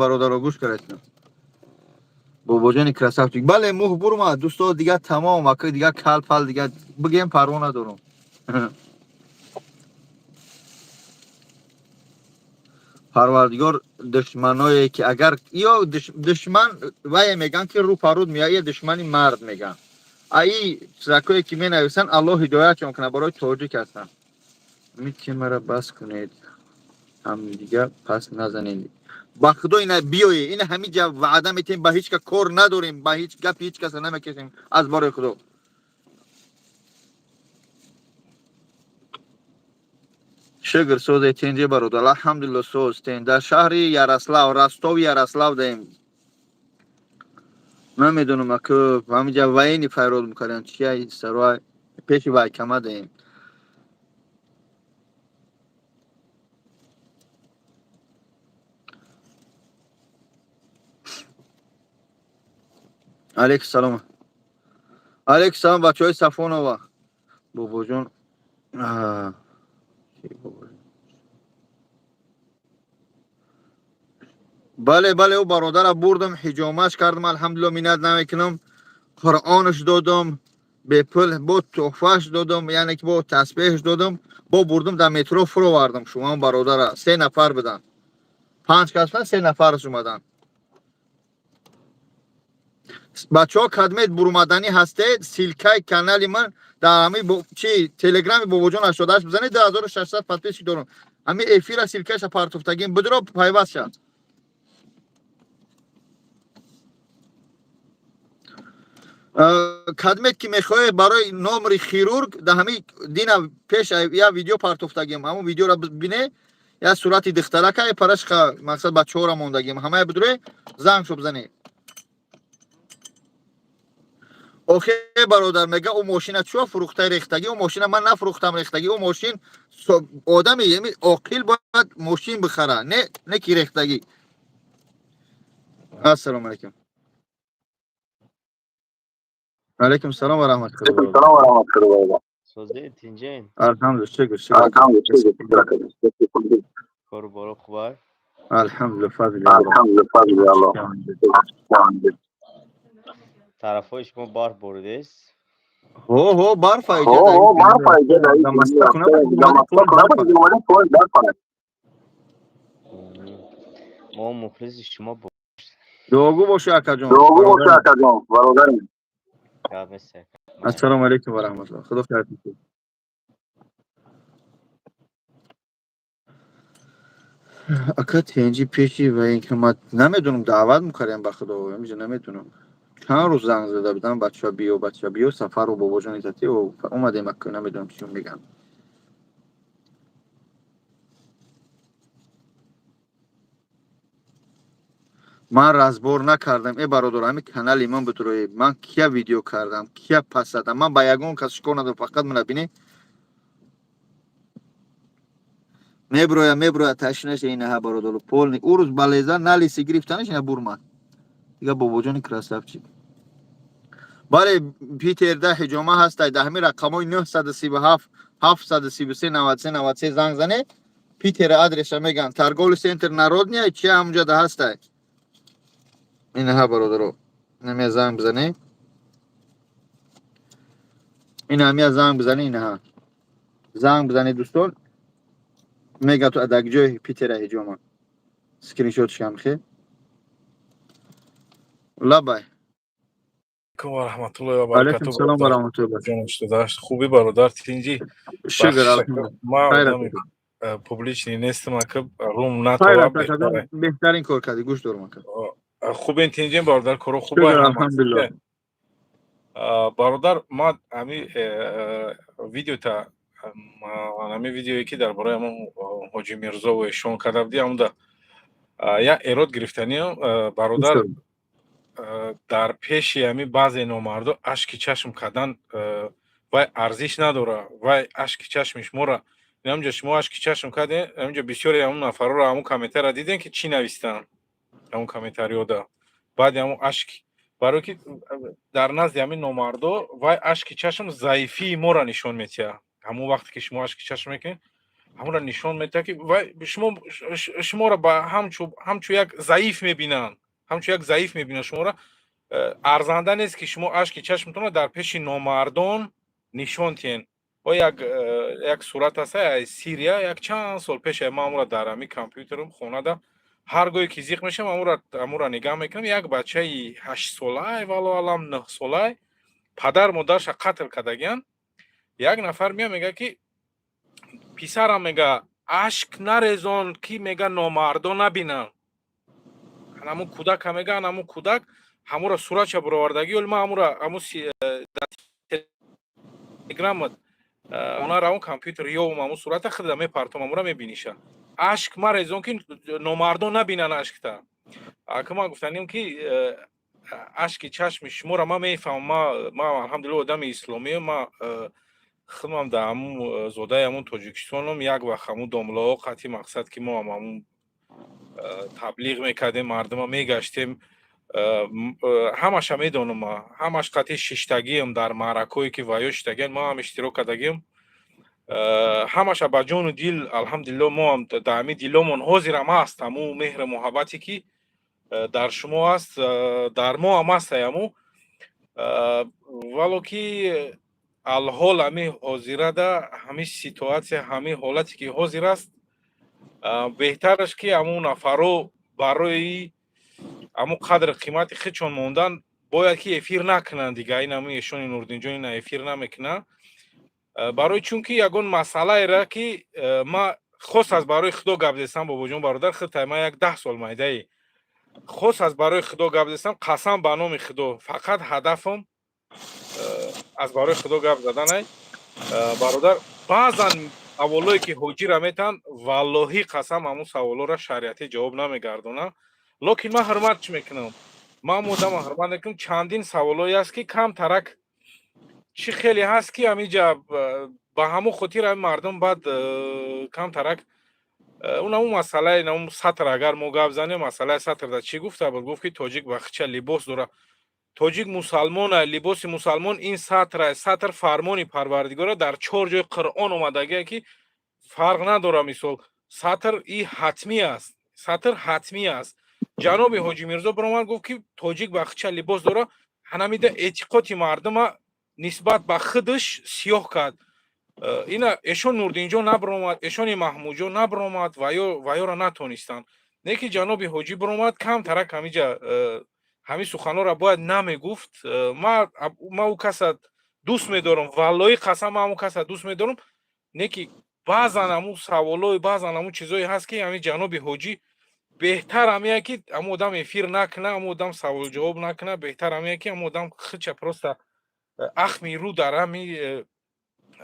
[SPEAKER 1] Бародаро, гӯш каред, бобоҷони красавчик. Бале, муҳ бурма, дӯсто, дигар тамом, ака, дигар кал пал, дигар бигем, парво надорум. Парвардигор душманое, ки агар ё душман вае меган, ки рӯ паруд меяд, душмани мард меган. Аи чизакое, ки менависанд, Аллоҳ ҳидоятшон кунад, барои тоҷик ҳастанд. Ами темара бас кунед, ҳамдига пас назанед. Ба худо, ина биёе, ина ҳамин ҷа ваъда метем, ба ҳеҷ ка кор надорем, ба ҳеҷ гапи ҳеҷ каса намекашем, аз борои худо. Шукр, созе, тинҷи, бародар? Алҳамдулилло, соз тен. Дар шаҳри Ярослав, Ростови Ярослав даем. Намедонам, аку ҳаминҷа военный файрод мекардем, чия сарой пеши вайкама даем. Алейкум салом, алейкум салом, бачаҳои Сафонова. Бобоҷон, чӣ бобоҷон? Бале, бале, ӯ бародара бурдам, ҳиҷомаш кардам, алҳамдулилло, миннат намекунам. Қуръонаш додам бепул, бо туҳфаш додам, яъне ки бо тасбеҳш додам, бо бурдам, дар метро фуровардам. Шумо бародара се нафар буданд, панҷ кас буданд, се нафараш омаданд. Бачаҳо, кадмет бурумаданӣ ҳастед, ссылкаи канали ман дар ҳами чи телеграми Бобоҷон 88 бизанед, 2600 подписчик дорам. Ҳами эфира ссылкаша партофтагим, бидро, пайваст шад. Кадмет ки мехоҳед барои номери хирург, дар ҳами дина пеш я видео партофтагим, ҳамон видеоро бине, я сурати духтарака парашка, мақсад бачаҳоро мондагим, ҳамая бидуре, занг шо бизанед. Охе, бародар, мега ӯ мошина чӯ фурӯхтаи рехтагӣ? Ӯ мошина ман нафурӯхтам рехтагӣ. Ӯ мошин одами еми оқил бояд мошин бихара, не ки рехтагӣ. Ассалому алайкум. Алайкум салом ва раҳматуллоҳ.
[SPEAKER 5] Созед, тинҷен?
[SPEAKER 1] Алҳамдулилла, шукр, шукр.
[SPEAKER 5] Кору боро хубай?
[SPEAKER 1] Алҳамдулилла, фазли Аллоҳ.
[SPEAKER 5] Тарафҳои шумо барф боридест?
[SPEAKER 1] Ҳо, ҳо, барфа. Дар Москва куна.
[SPEAKER 5] Мо мухлиси шумо.
[SPEAKER 1] Дуогӯ бошӣ, акаҷон.
[SPEAKER 5] Гап нест.
[SPEAKER 1] Ассалому алайкум ва раҳматуллоҳ, худо хайрат кунад. Ака, тенҷи пеши военкомат намедонам, даъват мекардем, ба худо, ҳамиҷа намедонам. Чанд рӯз занг зада будам: бача биё, бача биё. Сафару Бобоҷон Иззатӣ омадем, ака, намедонам, чӣ мегӯянд. Ман разбор накардам, э бародар, ҳами канали ман бутурои ман кия видео кардам, кия пас задам, ман ба ягон кас шикор надорам, фақат мана бинӣ, меброя, меброя, ташнаша. Инаҳа, бародару, полный ӯ рӯз балеза налиси гирифтанаш, ина бурмад дига. Бобоҷони красавчик, бале, Питерда ҳиҷома ҳастай. Дар ҳамин рақамҳои 937 733 93 93 занг зане, Питера адреса меган, торговый центр Народния чи ҳамунҷода ҳастай. Инаҳа, бародаро, инамия занг бизане, ина ҳамия занг бизане, инаҳа занг бизане, дӯстон, мега ту дар ҷои Питера ҳиҷома. Скриншот шам хе, лабай.
[SPEAKER 6] Алайкум ва раҳматуллоҳи ва
[SPEAKER 1] Алайкум
[SPEAKER 6] баракатуҳ.
[SPEAKER 1] салом ва раҳматуллоҳ.
[SPEAKER 6] Ҷон шудашт, хубӣ, бародар, тинҷӣ?
[SPEAKER 1] Шукр, алҳамдулиллоҳ.
[SPEAKER 6] Ман
[SPEAKER 1] Хайр.
[SPEAKER 6] одами публичный нестам, ака, рум
[SPEAKER 1] хайр
[SPEAKER 6] натова.
[SPEAKER 1] акаҷон, беҳтарин кор кардӣ, гӯш дорам, ака.
[SPEAKER 6] Хубен, тинҷен, бародар, коро хуб?
[SPEAKER 1] Шукр, алҳамдулиллоҳ.
[SPEAKER 6] Бародар, ман ҳами видеота, ҳами видеое ки дар бораи ҳамон Ҳоҷи Мирзову эшон карда будӣ, ҳамонда як эрод гирифтаниам, бародар. Дар пеши ҳами баъзе номардо ашки чашм кардан вай арзиш надора. Вай ашки чашми шуморо, ҳамҷо шумо ашки чашм кардем, ҳамҷо бисёре ҳамун нафарҳоро, ҳамун комментария дидем, ки чӣ навистанд ҳамун комментариёда баъди ҳамун ашк. Барое ки дар назди ҳамин номардо вай ашки чашм заифии моро нишон медиҳад. Ҳамун вақте ки шумо ашки чашм мекунед, ҳамонро нишон медиҳад, ки вай шумо шуморо ба ҳамчу як заиф мебинанд, ҳамчун як заиф мебинанд шуморо. Арзанда нест, ки шумо ашки чашмтонро дар пеши номардон нишон диҳен. О як сурат аст аз Сирия, як чанд сол пеш. Ман амура дар ҳамин компютерам хонада ҳар гоҳе ки зиқ мешавам, амура нигаҳ мекунам. Як бачаи 8-солай, валлоҳу аълам, 9-солай, падар модарша қатл кардагиян. Як нафар меяд, мегӯяд, ки Писарам, мега, ашк нарезон, ки, мега, номардо набинанд. Ҳамун кӯдака, мега, ҳамун кӯдак ҳамура суратша буровардагӣ. Оли ман ҳамура ҳамун телеграмат она равон компютер ёвум, ҳамун сурата худда мепартом, ҳамура мебиниша. Ашк марезон, ки номардо набинанд ашкта. Ака, ман гуфтанем, ки ашки чашми шуморо ман мефаҳмам. Ман, алҳамдулилла, одами исломиам. Ман худмам дар ҳамун зодаи ҳамун Тоҷикистонам. Як вақт ҳамун домлаҳо қатъи мақсад, ки мо ҳам ҳамун таблиғ мекардем, мардума мегаштем, ҳамаша медонам. Ма ҳамаш қатъи шиштагиам дар маъракое, ки ваё шиштагиам, ман ҳам иштирок кардагиам, ҳамаша ба ҷону дил. Алҳамдулилло, мо ҳам дар ҳамин диломон ҳозирам ҳаст ҳамун меҳру муҳаббате, ки дар шумо аст, дар мо ҳам аст ҳамун. Вало ки алҳол ҳамин ҳозирада, ҳамин ситуация, ҳамин ҳолате, ки ҳозир аст, беҳтараш, ки ҳамун нафаро барои ҳамун қадру қимати худшон мондан бояд, ки эфир накунанд дига. Ин ҳамун эшони Нурдинҷон ина эфир намекунанд, барои чун ки ягон масъалаеро, ки ма хос аз барои Худо гап зестам, бобоҷон, бародар, худтай ма як 10 сол майдаи, хос аз барои Худо гап зестам, қасам ба номи Худо, фақат ҳадафам аз барои Худо гап заданай. Бародар, баъзан саволое, ки ҳоҷира метаҳанд, валлоҳӣ қасам, ҳамун саволоро шариатӣ ҷавоб намегардонам. Лекин ман ҳурмат чӣ мекунам, ман одама ҳурмат мекунам. Чандин саволое аст, ки камтарак чӣ хеле ҳаст, ки ҳамиҷа ба ҳамун хотир ҳами мардум баъд камтарак он ҳамун масъалаи ҳамун сатр, агар мо гап занем, масъалаи сатрда чӣ гуфта буд? Гуфт, ки тоҷик ба хича либос дора, тоҷик мусалмона, либоси мусалмон ин сатр. Сатр фармони Парвардигора, дар чор ҷои Қуръон омадагие, ки фарқ надора. Мисол, сатр и ҳатмӣ аст, сатр ҳатмӣ аст. Ҷаноби Ҳоҷи Мирзо биромад, гуфт, ки тоҷик ба хича либос дора. Ҳанамида эътиқоди мардума нисбат ба худаш сиёҳ кард. Ина эшон Нурдинҷон набиромад, эшони Маҳмудҷон набиромад, ваёро натонистанд. Не ки ҷаноби ҳоҷӣ биромад, камтарак ҳамиҷа ҳамин суханҳоро бояд намегуфт. Ма ӯ каса дӯст медорам, валлоҳи қасам, ман ҳамун каса дӯст медорам. Не ки баъзан ҳамун саволҳои, баъзан ҳамун чизое ҳаст, ки ҳамин ҷаноби ҳоҷӣ беҳтар ҳамия, ки ҳамун одам эфир накуна, ҳамун одам саволҷавоб накуна. Беҳтар ҳамия, ки ҳамун одам худша просто ахми рӯ дар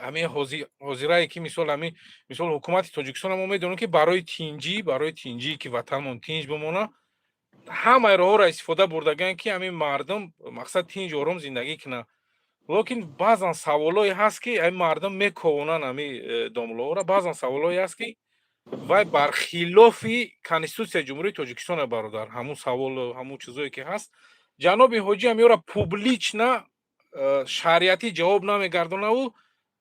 [SPEAKER 6] ҳамин ҳозирае, ки мисол, ҳамин мисол, ҳукумати Тоҷикистон, мо медонем, ки барои тинҷӣ, ки ватанмон тинҷ бимонад, ҳамаи роҳҳоро истифода бурдагианд, ки ҳамин мардум, мақсад, тинҷ, ором зиндагӣ кунанд. Лекин баъзан саволое ҳаст, ки ҳамин мардум мековонанд ҳамин домлаҳоро. Баъзан саволое ҳаст, ки вай бар хилофи Конститутсияи Ҷумҳурии Тоҷикистон, бародар, ҳамун савол, ҳамун чизое, ки ҳаст, ҷаноби ҳоҷӣ ҳам ёра публично шариатӣ ҷавоб намегардонаву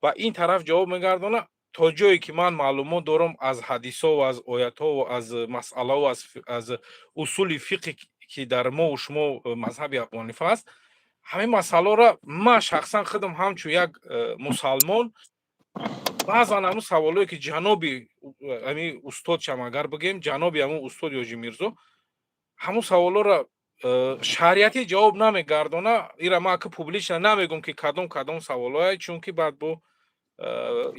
[SPEAKER 6] ба ин тараф ҷавоб мегардона. То ҷое ки ман маълумот дорам аз ҳадисову аз оятҳову аз масъалао, аз усули фиқҳе, ки дар мову шумо мазҳаби Абуҳанифа аст, ҳамин масъаларо ман шахсан худам ҳамчун як мусалмон, баъзан ҳамун саволое, ки ҷаноби ҳамин устодшам, агар бигӯем, ҷаноби ҳамун устоди Ҳоҷи Мирзо, ҳамун саволҳоро шариатӣ ҷавоб намегардона. Ира ман ака публично намегӯм, ки кадом кадом саволҳое, чунки баъд бо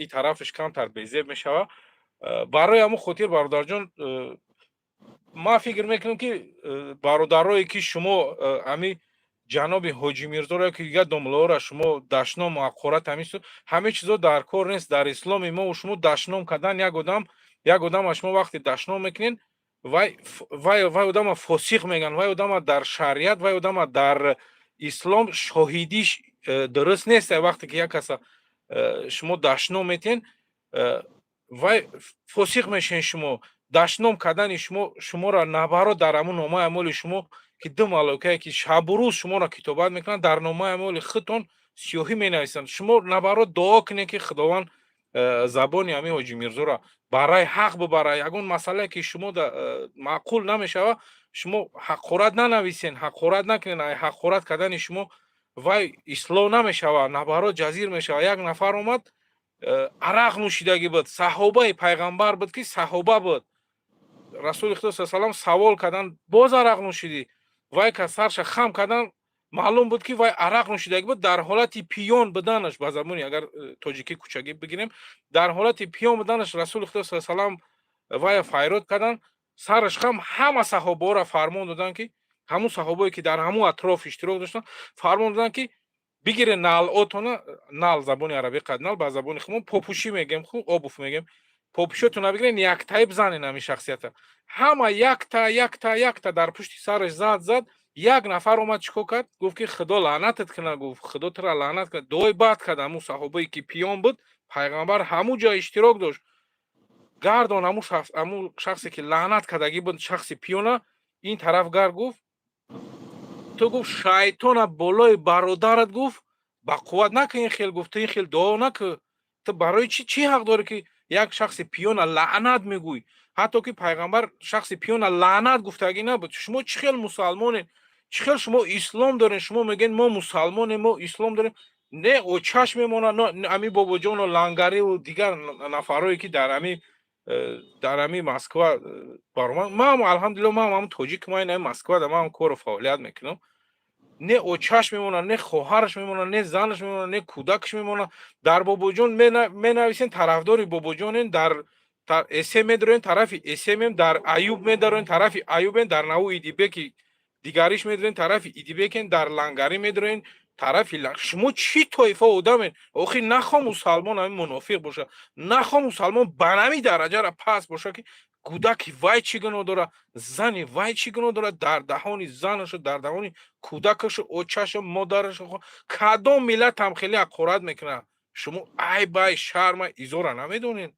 [SPEAKER 6] и тарафаш камтар безеб мешавад. Барои ҳамун хотир, бародарҷон, ман фикр мекунам, ки бародарое, ки шумо ҳамин ҷаноби Ҳоҷи Мирзоро, ки дигар домлаҳоро шумо дашному ҳақорат, ҳамин чизо дар кор нест. Дар исломи мо шумо дашном кардан як одам, як одама шумо вақте дашном мекунед, вай одама фосиқ мегӯянд, вай одама дар шариат, вай одама дар ислом шоҳидиш дуруст нест. Вақте ки як каса шумо дашном метиҳен, вай фосиқ мешавед. Шумо дашном кардани шумо шуморо наоборот дар ҳамун номаи амоли шумо, ки ду малоикае, ки шабу рӯз шуморо китобат мекунанд, дар номаи амоли худтон сиёҳӣ менависанд. Шумо наоборот дуо кунед, ки Худованд забони ҳамин Ҳоҷи Мирзоро барои ҳақ бибарад. Ягон масъалае, ки шумо маъқул намешавад, шумо ҳақорат нанависен, ҳақорат накунед. Ҳақорат кардани шумо вай ислоҳ намешавад, наоборот ҷазир мешавад. Як нафар омад, арақ нӯшидагӣ буд, саҳобаи пайғамбар буд, ки саҳоба буд. Расули Худо са салам савол кардан: «Боз арақ нӯшидӣ?» Вай ка сарша хам кардан. Маълум буд, ки вай арақ нӯшидагӣ буд. Дар ҳолати пиён буданаш, ба забони агар тоҷикӣ кӯчагӣ бигирем, дар ҳолати пиён буданаш Расули Худо са салам вая фарёд карданд. Сараш хам, ҳама саҳобаҳоро фармон доданд, ки ҳамун саҳобое, ки дар ҳамун атроф иштирок доштанд, фармон доданд, ки бигире налъотона. Нал забони арабӣ қад нал, ба забони хумон попушӣ мегем, ху обуф мегем. Попушиотона бигирен, яктаи бизанен ҳамин шахсията. Ҳама якта, якта, якта дар пушти сараш зад, зад. Як нафар омад, чӣ кор кард? Гуфт, ки Худо лаънатат кунад, гуфт, Худо тура лаънат кунад. Дуои бад кард ҳамун саҳобае, ки пиён буд. Пайғамбар ҳамун ҷо иштирок дошт. Гардон ҳамун шахсе, ки лаънат кардагӣ буд, шахси пиёна ин тараф гар, гуфт: «Ту, гуфт, шайтона болои бародарат, гуфт, ба қувват накун, ин хел, гуфт, ту ин хел дуо накун. Ту барои чӣ, чӣ ҳақ дорӣ, ки як шахси пиёна лаънат мегӯй?» Ҳатто ки пайғамбар шахси пиёна лаънат гуфтагӣ набуд. Шумо чӣ хел мусалмонед? Чӣ хел шумо ислом дорем? Шумо мегӯед, мо мусалмонем, мо ислом дорем. Не очаш мемонад, ами Бобоҷону Лангариву дигар нафарое, ки дар ами Москва баромад. Маам, алҳамдулилла, маам ҳам тоҷик, ма ина Москва да маам кору фаъолият мекунам. Не очаш мемонад, не хоҳараш мемонад, не занаш мемонад, не кӯдакаш мемонад. Дар Бобоҷон менависен, тарафдори Бобоҷонен, дар эсе медароен, тарафи эсемем, дар Аюб медароен, тарафи Аюбен, дар наву Идибеки дигариш медароен, тарафи Идибекен, дар Лангарӣ медароен, тарафи. Шумо чӣ тоифа одамен охи? Нахо мусалмон ҳамин мунофиқ боша, нахо мусалмон ба нами дараҷара паст боша, ки кӯдаки вай чӣ гуноҳ дора, зани вай чӣ гуноҳ дора, дар даҳони занашу, дар даҳони кӯдакашу, очашу, модарашу кадом миллатам хеле ҳақорат мекунад? Шумо айбай, шарма, изора намедонед,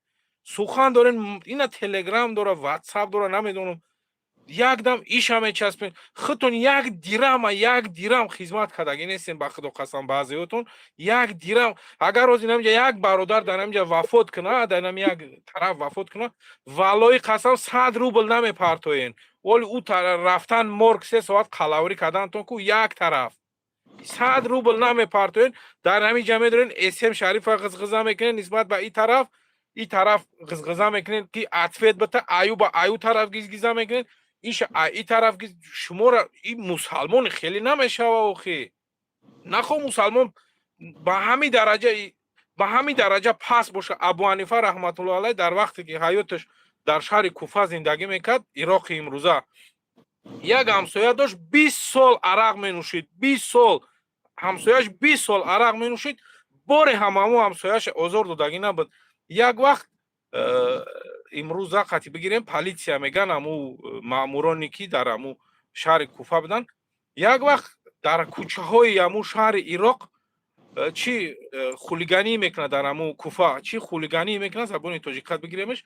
[SPEAKER 6] сухан дорен. Ина Телеграм дора, Ватсап дора, намедонам, якдам иша мечаспен. Худтон як дирама, як дирам хизмат кардагӣ нестен, ба Худо қасам, баъзеотон як дирам. Агар ҳозир намҷа як бародар дар намҷа вафот кунад, дар нам як тараф вафот кунад, валлои қасам, 100 рубл намепартоен. Оли ӯ рафтан морг, 3 соат қалаврӣ кардантон ку, як тараф 100 рубл намепартоен. Дар ҳамин ҷа медорен, эсем Шарифа ғизғиза мекунен, нисбат ба и тараф, и тараф ғизғиза мекунен, ки ответ бита аю, ба аю тараф гизгиза мекунен, иша и тараф. Шуморо и мусалмони хеле намешава охи. Нахо мусалмон ба ҳамин дараҷа паст боша. Абу Ҳанифа раҳматулло алайҳ дар вақте ки ҳаёташ дар шаҳри Куфа зиндагӣ мекард, Ироқи имрӯза, як ҳамсоя дошт, 20 сол арақ менӯшид. 20 сол ҳамсояш, 20 сол арақ менӯшид, боре ҳам ҳамун ҳамсояш озор додагӣ набуд. Як вақт, имрӯза қати бигирем, полиция меган, ҳаму маъмуроне, ки дар ҳаму шаҳри Куфа буданд, як вақт дар кӯчаҳои ҳаму шаҳри Ироқ чӣ хулиганӣ мекунад, дар ҳаму Куфа чӣ хулиганӣ мекунад, забони тоҷикат бигиремеш,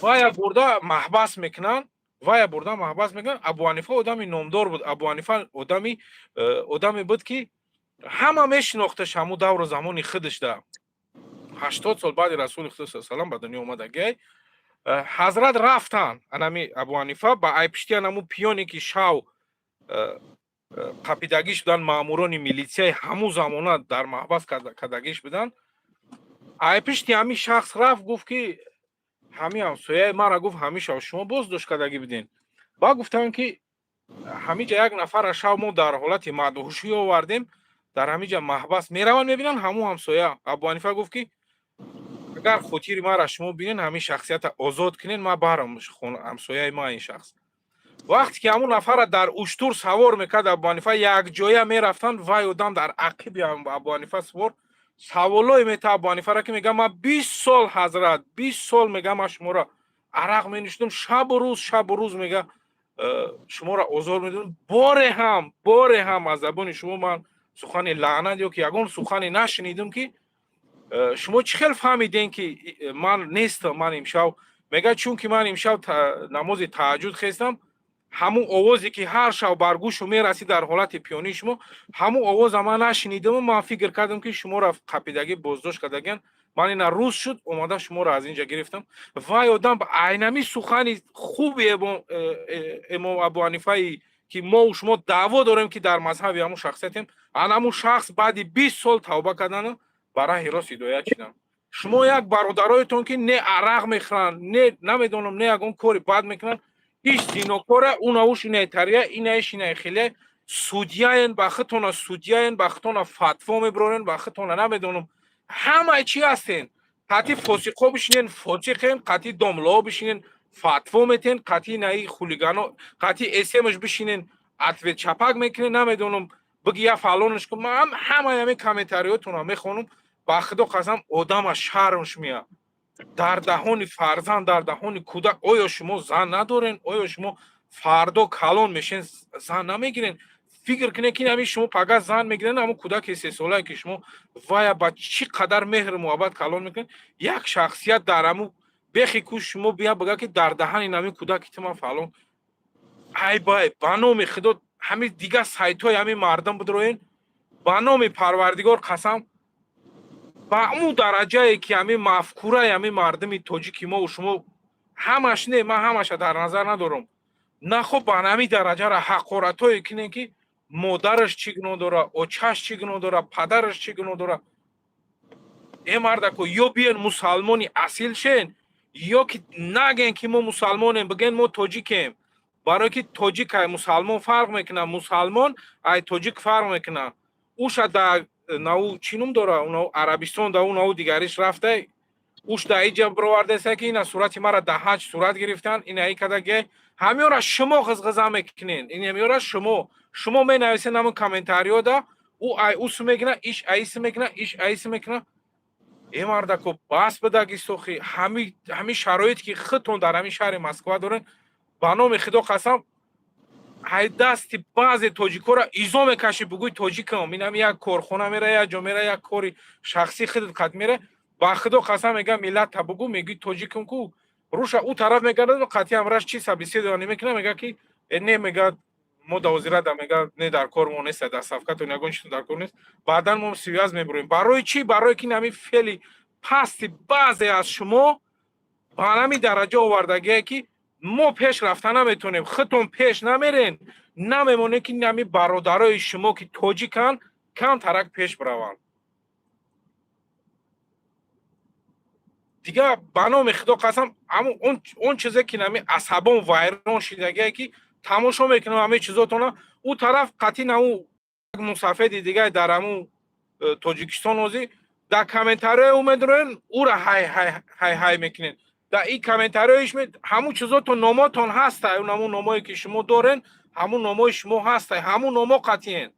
[SPEAKER 6] вая бурда маҳбас мекунанд, вая бурда маҳбас мекунанд. Абу Ҳанифа одами номдор буд. Абу Ҳанифа одаме буд, ки ҳама мешинохташ ҳаму давру замони худашда. 80 сол баъди Расули Худо са салам ба дунё омадагиай. Ҳазрат рафтанд, анами Абу Ҳанифа ба айпишти анаму пиёне, ки шав қапидагиш буданд, маъмурони милитсияи ҳамун замона дар маҳбас кардагиш буданд, айпишти ҳамин шахс рафт, гуфт, ки ҳамин ҳамсояи мара, гуфт, ҳамин шав шумо боздошт кардагӣ буден. Ба гуфтанд, ки ҳамин ҷа як нафара шав мо дар ҳолати мадҳушӣ овардем, дар ҳамин ҷа маҳбас. Мераванд, мебинанд, ҳамун ҳамсоя. Абу Ҳанифа гуфт, ки агар хотири мара шумо бинен, ҳамин шахсията озод кунен, ма барам, ҳамсояи ма ин шахс. Вақте ки ҳамун нафара дар уштур савор мекард Абу Ҳанифа, якҷоя мерафтанд, вай одам дар ақиби Абу Ҳанифа савор, саволое мета Абу Ҳанифара, ки мега: «Ма 20 сол, ҳазрат, 20 сол, мега, ма шуморо арақ менӯшидам, шабу рӯз, шабу рӯз, мега, шуморо озор медодам, боре ҳам аз забони шумо ман сухани лаънат ё ки ягон сухане нашунидам, ки шумо чӣ хел фаҳмидем, ки ман нестам? Ман имшав, мега, чунки ман имшав намози таҳаҷҷуд хестам, ҳамун овозе, ки ҳар шав бар гӯшу мерасид дар ҳолати пиёнии шумо, ҳамун овоза ман нашунидаму ман фикр кардам, ки шуморо қапидагӣ боздошт кардагиан. Ман ина рӯз шуд, омада шуморо аз инҷа гирифтам». Вай одам айнами сухани хуби имом Абу Ҳанифаи, ки мову шумо даъво дорем, ки дар мазҳаби ҳамун шахсиятем, анамун шахс баъди 20 сол тавба кардану ба раҳи рост ҳидоят шидам. Шумо як бародароятон, ки не арақ мехӯранд, не намедонам, не ягон кори бад мекунанд, иш зинокора, унавуш инай тария, инаиш инай хеле. Судья ен, ба худтона судья ен, ба худтона фатво мебирорен, ба худтона намедонам ҳамаи чӣ ҳастен. Қатъи фосиқҳо бишинен, фосиқен, қатъи домлаҳо бишинен, фатво метен, қатъи наи хулигано, қатъи смш бишинен, ответ чапак мекунен, намедонам, биги я фалонаш кун. Ман ҳамаи ҳамин комментарий отонро мехонам, ба худо қасам, одама шармш меяд. Дар даҳони фарзанд, дар даҳони кӯдак. Оё шумо зан надорен? Оё шумо фардо калон мешен, зан намегирен? Фикр кунед, ки ҳамин шумо пага зан мегирен, ҳамон кӯдаки сесолае, ки шумо вая ба чӣ қадар меҳру муҳаббат калон мекунед, як шахсият дар ҳамун бехи ку шумо бия бига, ки дар даҳани ҳамин кӯдаки ту ман фалон. Айбай, ба номи худо, ҳамин дигар сайтҳои ҳамин мардум бидроен, ба номи Парвардигор қасам, ба он дараҷае ки ҳамин мафкураи ҳамин мардуми тоҷики мову шумо, ҳамаш не, ман ҳамаша дар назар надорам, нахоб, ба ҳамин дараҷара ҳақоратҳое кунем, ки модараш чӣ гуноҳ дора, очаш чӣ гуноҳ дора, падараш чӣ гуноҳ дора? Э, мардако, ё биен мусалмони асил шен, ё ки наген, ки мо мусалмонем, биген мо тоҷикем. Барое ки тоҷик ай мусалмон фарқ мекунад, мусалмон ай тоҷик фарқ мекунад. Уша да нау чӣ ном дора, нау Арабистон, да нау дигариш рафта, уш да иҷа бировардеса, ки ина сурати мара да ҳаҷ сурат гирифтан, ина и кадаге. Ҳамёра шумо ғизғиза мекунен, ин ҳамёра шумо менависен ҳамон комментарий ода. Ӯ ай усу мекуна, иш айси мекуна, иш айси мекуна. Э, мардако, бас бидаги сохи. Ҳами шароите, ки худтон дар ҳамин шаҳри Москва дорен, ба номи худо қасам, ҳай дасти баъзе тоҷикҳоро изо мекашӣ, бугӯй тоҷикам. Инам як корхона мера, як ҷо мера, як кори шахсӣ худат қат мера, ба худо қасам, мега миллатта бугӯ, мегӯй тоҷикам ку. Руша ӯ тараф мегардад, қатъи ҳамраш чи собеседование мекуна, мега ки не, мега, мо давозирада, мега, не, дар кор мо нест, доставка тон ягон чизо дар кор нест, баъдан мо связь мебуроем. Барои чӣ? Барое ки ҳамин феъли пасти баъзе аз шумо ба ҳамин дараҷа овардагие, ки мо пеш рафта наметонем. Худтон пеш намерен, намемонем, ки ҳамин бародарои шумо, ки тоҷиканд, камтарак пеш бираванд. Дигар, ба номи худо қасам, он чизе, ки нами асабон вайрон шидагие, ки тамошо мекунам ҳамаи чизотона. Ӯ тараф қатъи наву мусафеди дигар дар ҳамун Тоҷикистон ҳозир дар комментарий ҳои ӯ медроен, ӯра ҳай ҳай ҳай ҳай мекунен. Дар ин комментарий ҳоиш ҳамун чизотон, номотон ҳаста, ҳамун номое, ки шумо дорен, ҳамун номои шумо ҳаста, ҳамун номо қатъиен.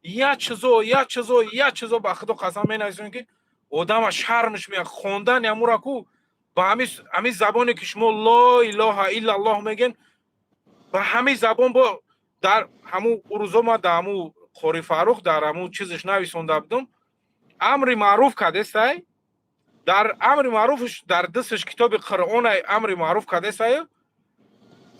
[SPEAKER 6] Як чизо, як чизо, як чизо, ба худо қасам, менависем, ки одама шармш меяд хондани ҳамура ку. Ба ҳамин забоне, ки шумо ло илоҳа иллаллоҳ мегӯен, ба ҳамин забон бо дар ҳамун рӯзо ма дар ҳамун Қори Фаррух дар ҳамун чизаш нависонда будум: амри маъруф кардестай, дар амри маъруфш дар дасташ китоби Қуръонай, амри маъруф кардесай,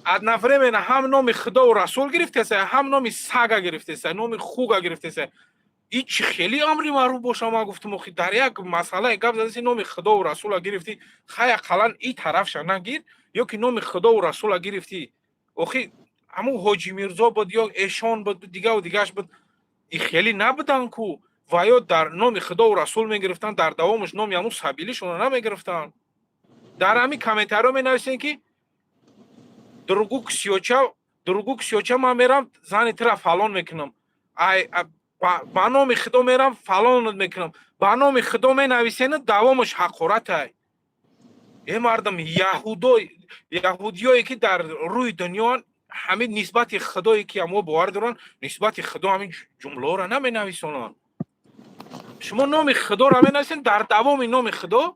[SPEAKER 6] одновременно ҳам номи худову расул гирифтесай, ҳам номи сага гирифтесай, номи хуга гирифтесай. И чӣ хеле амри маъруф боша? Ман гуфтам, охи, дар як масъалае гап задаси, номи худову расула гирифтӣ, хай, ақаллан и тарафша нагир, ё ки номи худову расула гирифтӣ. Охи, ҳамун Ҳоҷи Мирзо буд ё эшон буд, дигаву дигаш буд, и хеле набуданд ку. Ва ё дар номи худову расул мегирифтанд, дар давомаш номи ҳамун сабилишонро намегирифтанд. Дар ҳамин комментарий ҳо менависем, ки другу ксиёча, другу ксиёча, ман мерам зани тира фалон мекунам, ай ба номи худо мерам фалонат мекунам. Ба номи худо менависену давомаш ҳақоратай. Э, мардум, яҳудо, яҳудиёе, ки дар рӯи дунёан, ҳамин нисбати худое, ки ҳамо бовар доранд, нисбати худо ҳамин ҷумлаҳоро наменависонанд. Шумо номи худоро менависен, дар давоми номи худо,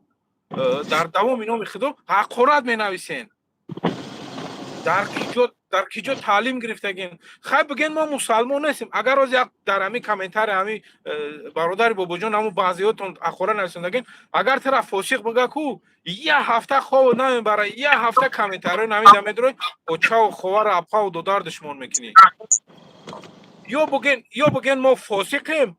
[SPEAKER 6] дар давоми номи худо ҳақорат менависен. Дар киҷо таълим гирифтагин? Хай, бигӯен мо мусалмон нестем. Агар роз як дар ҳамин комментарий ҳамин бародари Бобоҷон, ҳамун баъзеётон ҳақорат нависондагин, агар тара фосиқ бига ку, як ҳафта хобо намебара, як ҳафта комментарий ҳои намида медорӣ, очаву ховару апаву додар душмон мекунӣ. Ё бигӯен мо фосиқем,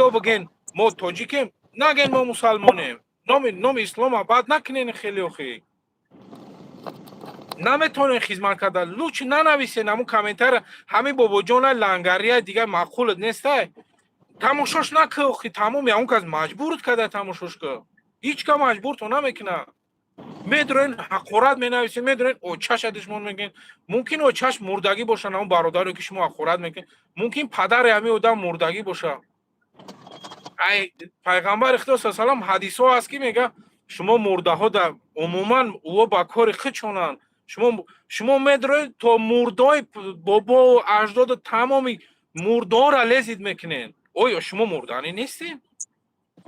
[SPEAKER 6] ё бигӯен мо тоҷикем, нагӯен мо мусалмонем. Номи ислома бад накунен хеле. Охи, наметавонем хизмат карда, лучше нанависен ҳамун комментарий. Ҳамин Бобоҷона лангария дигар маъқулат нестай, тамошош накӣ. Охи, тамоми ҳамун кас маҷбурат карда, тамошош кӣ? Ҳеҷ ка маҷбуртон намекунад. Медроен, ҳақорат менависед, медроен, очаша душмон мекунед. Мумкин, очаш мурдагӣ бошад, ҳамон бародаре, ки шумо ҳақорат мекунед, мумкин, падари ҳамин одам мурдагӣ боша. Ай Пайғамбари Худо са салам ҳадисҳо ҳаст, ки мега, шумо мурдаҳо да умуман ӯ ба кори худшонанд. Шумо медроед, то мурдои бобоу аҷдоду тамоми мурдоро лезить мекунед. Оё шумо мурданӣ нестед?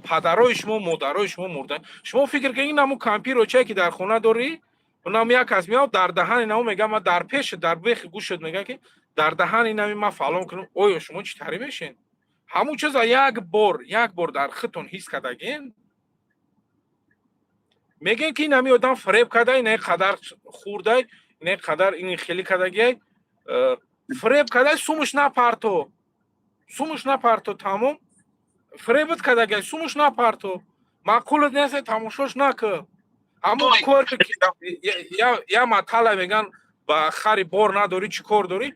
[SPEAKER 6] Падарои шумо, модарои шумо мурдан. Шумо фикр кунед, ин ҳамун кампир очае, ки дар хона дорӣ, унам як кас меяд, дар даҳани намо мега, ма дар пеш, дар бехи гӯшат мега, ки дар даҳани нами ма фалон кунам. Оё шумо чӣ тарӣ мешен? Ҳамун чиза як бор дар худтон ҳис кардагин? Мегӯем, ки ин ҳами одам фиреб карда, ин қадар хурдай, ин қадар ин хелӣ кардагиай, фиреб кардай, сумуш напарто, сумуш напарто, тамом. Фиребат кардагиай, сумуш напарто, маъқулат нест, тамошош накӣ. Ҳамон кор я матала меган, ба хари бор надорӣ, чӣ кор дорӣ?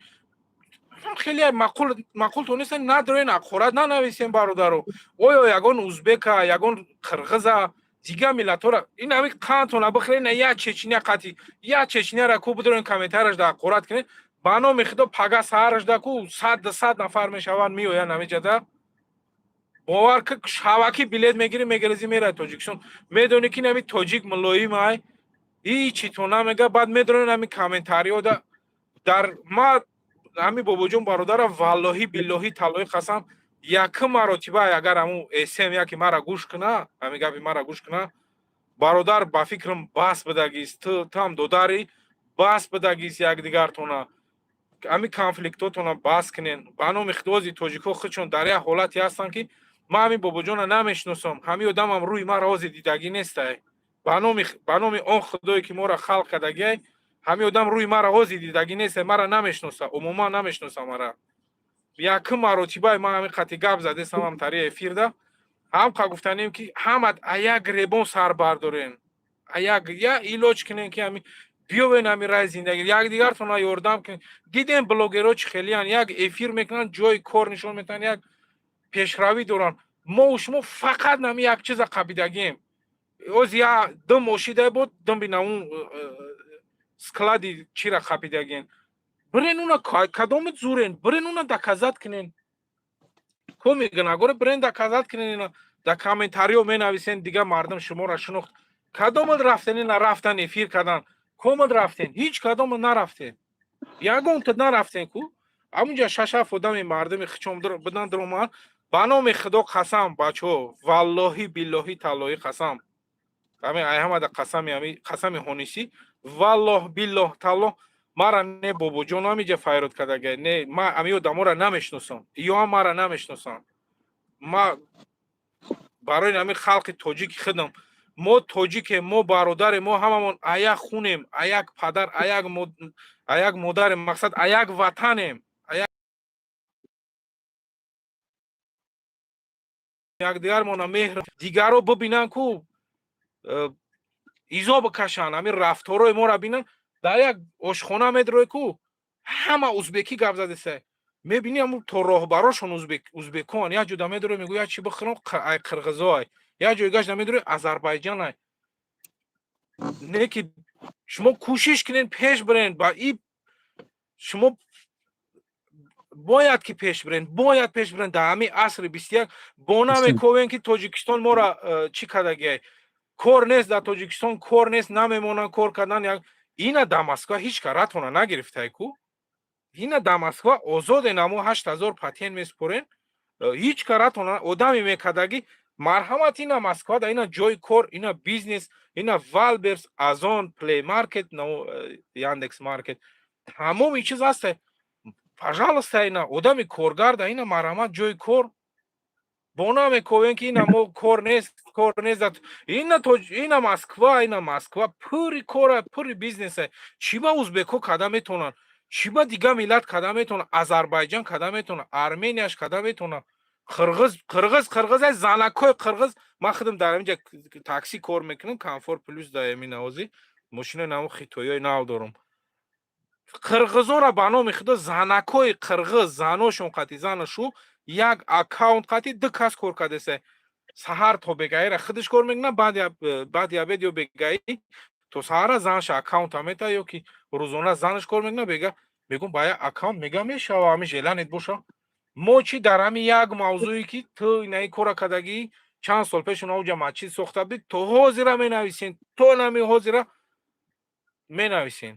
[SPEAKER 6] Хеле маъқултон нест, надорен, ҳақорат нанависем, бародаро. Оё ягон узбека, ягон қирғиза, дигар миллатҳоро ин ҳами қандтона бихӯред, на як чечня қати як чечняра ку бидорен, комментарияш да ҳақорат кунед, ба номи Худо, пага саҳараш да ку 100-200 нафар мешаванд, меоянд ҳамиҷада. Бовар ки, шавакӣ билет мегирӣ, мегирезӣ, меравӣ Тоҷикистон. Медонӣ, ки ҳами тоҷик мулоим ай, ҳичи то намега. Баъд медонед, ҳами комментариҳо да дар ма ҳами бобоҷон бародара, валлоҳӣ, биллоҳӣ, таллоҳӣ қасам, якум маротиба агар ҳамун см яки мара гӯш куна, ҳами гапи мара гӯш куна, бародар, ба фикрам, бас бидагист. Ту ҳам додарӣ, бас бидагист якдигартона, ҳами конфликтотона бас кунен. Ба номи Худози, тоҷикҳо худшон дар як ҳолате ҳастанд, ки ман ҳамин бобоҷона намешиносам, ҳамин одамам рӯи мара ҳозир дидагӣ нестай. Ба номи он Худое, ки моро халқ кардагиай, ҳамин одам рӯи мара ҳозир дидагӣ нестай, мара намешиноса, умуман намешиноса мара. Якум маротибаи ман ҳамин қати гап задесам, ҳам тари эфирда ҳамқа гуфтанем, ки ҳамат аяк гребон сар бардорен, аяк я илоҷ кунен, ки ҳами биёвен, ҳами рай зиндагӣ якдигартона ёрдам кунен. Дидем, блогерҳо чӣ хелиян, як эфир мекунанд, ҷои кор нишон метаҳанд, як пешравӣ доранд. Мо шумо фақат нами як чиза қабидагием. Оз я дум ошида буд, дум бина, он склади чира қабидагиен. Бирен уна, кадомит зурен, бирен уна доказать кунен. Ко мегӯн, агоре бирен доказать кунен. Ина дар комментариё менависен, дигар мардум шуморо шинохт. Кадомат рафтен? Ина рафтан, эфир кардан. Комат рафтен? Ҳеҷ кадомат нарафтен, ягонта нарафтен ку. Ҳамунҷа шаш ҳафт одами мардуми хичом будан, даромад. Ба номи Худо қасам, бачаҳо, валлоҳӣ, биллоҳӣ, таллоҳӣ қасам, ҳами ай ҳамада қасами, ҳами қасами ҳонисӣ, валлоҳ, биллоҳ, таллоҳ, мара не бобоҷон ҳамиҷа файрод кардага, не ма ҳами одаморо намешиносам, ё ҳам мара намешиносам. Ма барои ҳамин халқи тоҷики худам, мо тоҷикем, мо бародарем, мо ҳамамон аяк хунем, аяк падар, аяк модарем, мақсад, аяк ватанем, аяк якдигармона меҳр. Дигарро бибинанд ку, изо бикашанд, ҳамин рафторҳои моро бинанд. Дар як ошхона медрои ку, ҳама узбекӣ гап задеса, мебинӣ, ҳамун то роҳбарошон узбекон. Як ҷода медрои, мегӯ, як чи бихӯрам, ай қирғизоай, як ҷойгашда медрои, азарбайҷанай. Не ки шумо кӯшиш кунед, пеш бирен. Ба и шумо бояд ки пеш бирен, бояд пеш бирен. Дар ҳамин асри 21 бо намековем, ки Тоҷикистон моро чӣ кардагиай, кор нест дар Тоҷикистон, кор нест, намемонанд кор кардан. Ина дар Москва ҳеҷ ка ратона нагирифтай ку. Ина дар Москва озоден, амо 8000 патент месупорен, ҳеҷ ка ратона одаме мекардагӣ. Марҳамат, ина Москва да ина ҷои кор, ина бизнес, ина Вайлдберриз, Озон, Плей Маркет, Яндекс Маркет, тамоми чиз ҳаста, пожалуйста. Ина одами коргар да ина, марҳамат, ҷои кор. Бо намековем, ки ина мо кор нест, кор нест. Ина ина Москва, ина Москва пури кора, пури бизнеса. Чӣ ба узбекҳо карда метавонанд? Чӣ ба дигар миллат карда метавонад? Азарбайҷан карда метавонад, Арменияш карда метавонад, қирғиз, қирғиз, қирғиз, ай занакҳои қирғиз. Ман худам дар инҷа такси кор мекунам, Комфорт Плюс, дар ҳамин навози мошинои наво хитоиёи нав дорам. Қирғизонро, ба номи Худо, занакҳои қирғиз, заношон қати, занашу як аккаунт қати ду кас кор кардеса. Саҳар то бегаира худаш кор мекунад, баъди обед ё бегаӣ. То саҳара занша аккаунта мета ё ки рӯзона занаш кор мекунад, бега мегум, ба як аккаунт мега мешава, ҳами желание боша. Мо чӣ дар ҳами як мавзӯе, ки ту инаи кора кардагӣ, чанд сол пеш унаоҷа масҷид сохта будӣ, то ҳозира менависен, то нами ҳозира менависен.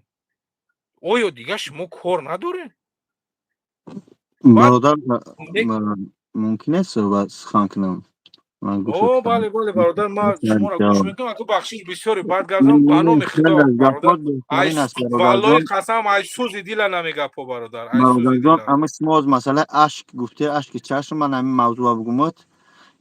[SPEAKER 6] Оё дига шумо кор надоред?
[SPEAKER 1] Бародар, мумкин аст суҳбат сухан кунам?
[SPEAKER 6] О, бале, бале, бародар, ман шуморо гӯш мекунам. Аку, бахшиш, бисёре бад гап задам. Ба номи Худо, бародар, валлоҳи қасам, ай сӯзи дила намегапо, бародар.
[SPEAKER 1] Бародарҷон, ама шумо аз масъалаи ашк гуфте, ашки чашм, ман ҳамин мавзӯъ бигумот,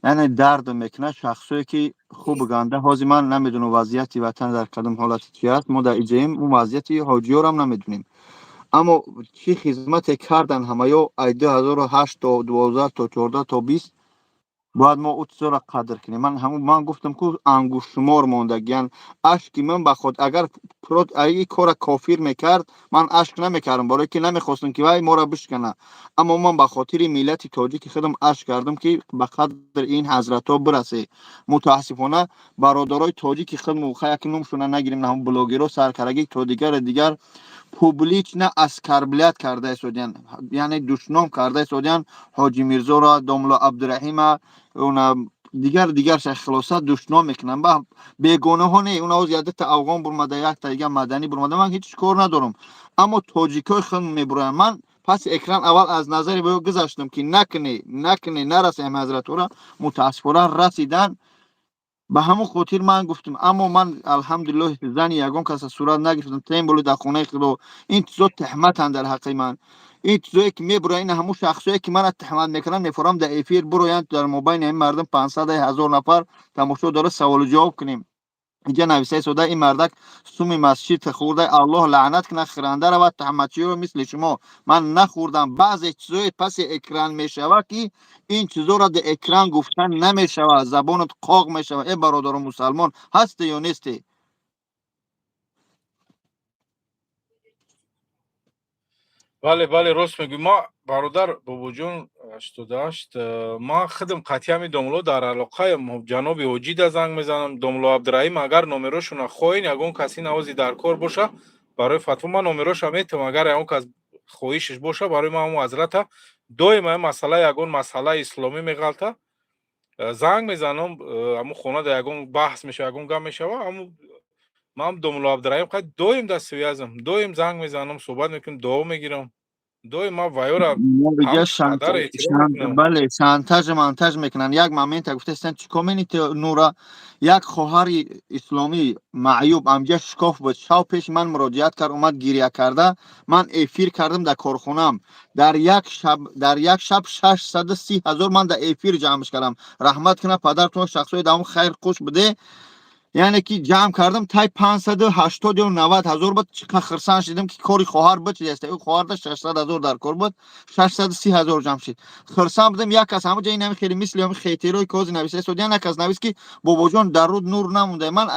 [SPEAKER 1] яъне дард мекунад шахсое ки хуб ганда. Ҳозир ман намедонам, вазъияти ватан дар кадом ҳолати чи аст. Мо дар иҷаем, он вазъияти ҳоҷиёрам намедонем, аммо чӣ хизмате кардан ҳамаё ай 2008 то 12 то 14 то 20, бояд мо ӯ чизоро қадр кунем. Ман ҳамун ман гуфтам, ку ангуштшумор мондагиян. Ашки ман ба худ, агар аи кора кофир мекард, ман ашк намекардам, барое ки намехостам, ки вай моро бишкана. Аммо ман ба хотири миллати тоҷики худам ашк кардам, ки ба қадри ин ҳазратҳо бирасе. Мутаассифона, бародарои тоҷики худмо, як номшона нагирем, ҳамун блогеро саркарагӣ то дигари дигар публично оскорблять карда истодиян, яъне душном карда истодиян Ҳоҷи Мирзоро, домло Абдураҳима, уна дигар дигар. Хулоса, душном мекунам ба бегонаҳо. Не, уна оз якта афғон бурмада, якта дига маданӣ бурмада, ман ҳеҷ кор надорам, аммо тоҷикои худ мебуроянд. Ман паси экран аввал аз назари ба ё гузаштам, ки накунӣ, накунӣ, нарасем ҳазратҳоро. Мутаассифона, расидан. Ба ҳамон хотир ман гуфтам. Аммо ман, алҳамдулиллоҳ, зани ягон каса сурат нагирифтам, тем более дар хонаи Худо. Ин чизо тӯҳматанд дар ҳаққи ман. Ин чизое ки мебуроянд, ин ҳамун шахсое ки мана тӯҳмат мекунанд, мефорам дар эфир буроянд, дар мобайни ҳамин мардум, 500 ҳазор нафар тамошо дора, саволу ҷавоб кунем. Инҷа нависа истода: ин мардак суми масҷид хӯрда, Аллоҳ лаънат кунад, хӯранда равад тӯҳматчиро мисли шумо. Ман нахӯрдам. Баъзе чизое паси экран мешавад, ки ин чизоро дар экран гуфтан намешавад, забонат қоқ мешавад. Э, бародаро, мусалмон ҳасте ё несте?
[SPEAKER 6] Бале, бале, рост мегӯӣ. Ма, бародар Бобоҷон 88, ман худам қатъиями домло дар алоқаям, ҷаноби ҳоҷида занг мезанам, домло Абдураҳим. Агар номерошона хоҳен, ягон каси навози дар кор боша барои фатво, ман номероша метавам. Агар ягон кас хоҳишаш боша барои ман, ҳамун ҳазрата доим ҳамин масъала, ягон масъалаи исломӣ меғалта, занг мезанам, ҳамун хонада ягон баҳс мешава, ягон гап мешава. Ҳамун ман домло Абдураҳим қай доим дар связь ам, доим занг мезанам, суҳбат мекунем, дуо мегирам доим. Ман ваёра
[SPEAKER 1] Бале, шантаж монтаж мекунанд. Як момента гуфтастан, чӣ кор мените нура? Як хоҳари исломӣ маъюб амҷа шикоф буд, шав пеши ман муроҷиат кард, омад гиря карда. Ман эфир кардам дар корхонаам. Дар як шаб 630 ҳазор ман дар эфир ҷамъш кардам. Раҳмат кунад падартон, шахсои давом хайр хуш буде. Яъне ки ҷамъ кардам, тай 580 ё 90 ҳазор буд. Чӣ хирсан шидам, ки кори хоҳар буд, чидаста. Ӯ хоҳарда 600 ҳазор дар кор буд, 630 ҳазор ҷамъ шид, хирсан будам. Як кас ҳама ҷа инами хеле мисли ҳами хейтерои кози нависта истодиян. Як кас навист, ки бобоҷон, дар руд нур намонда. Ман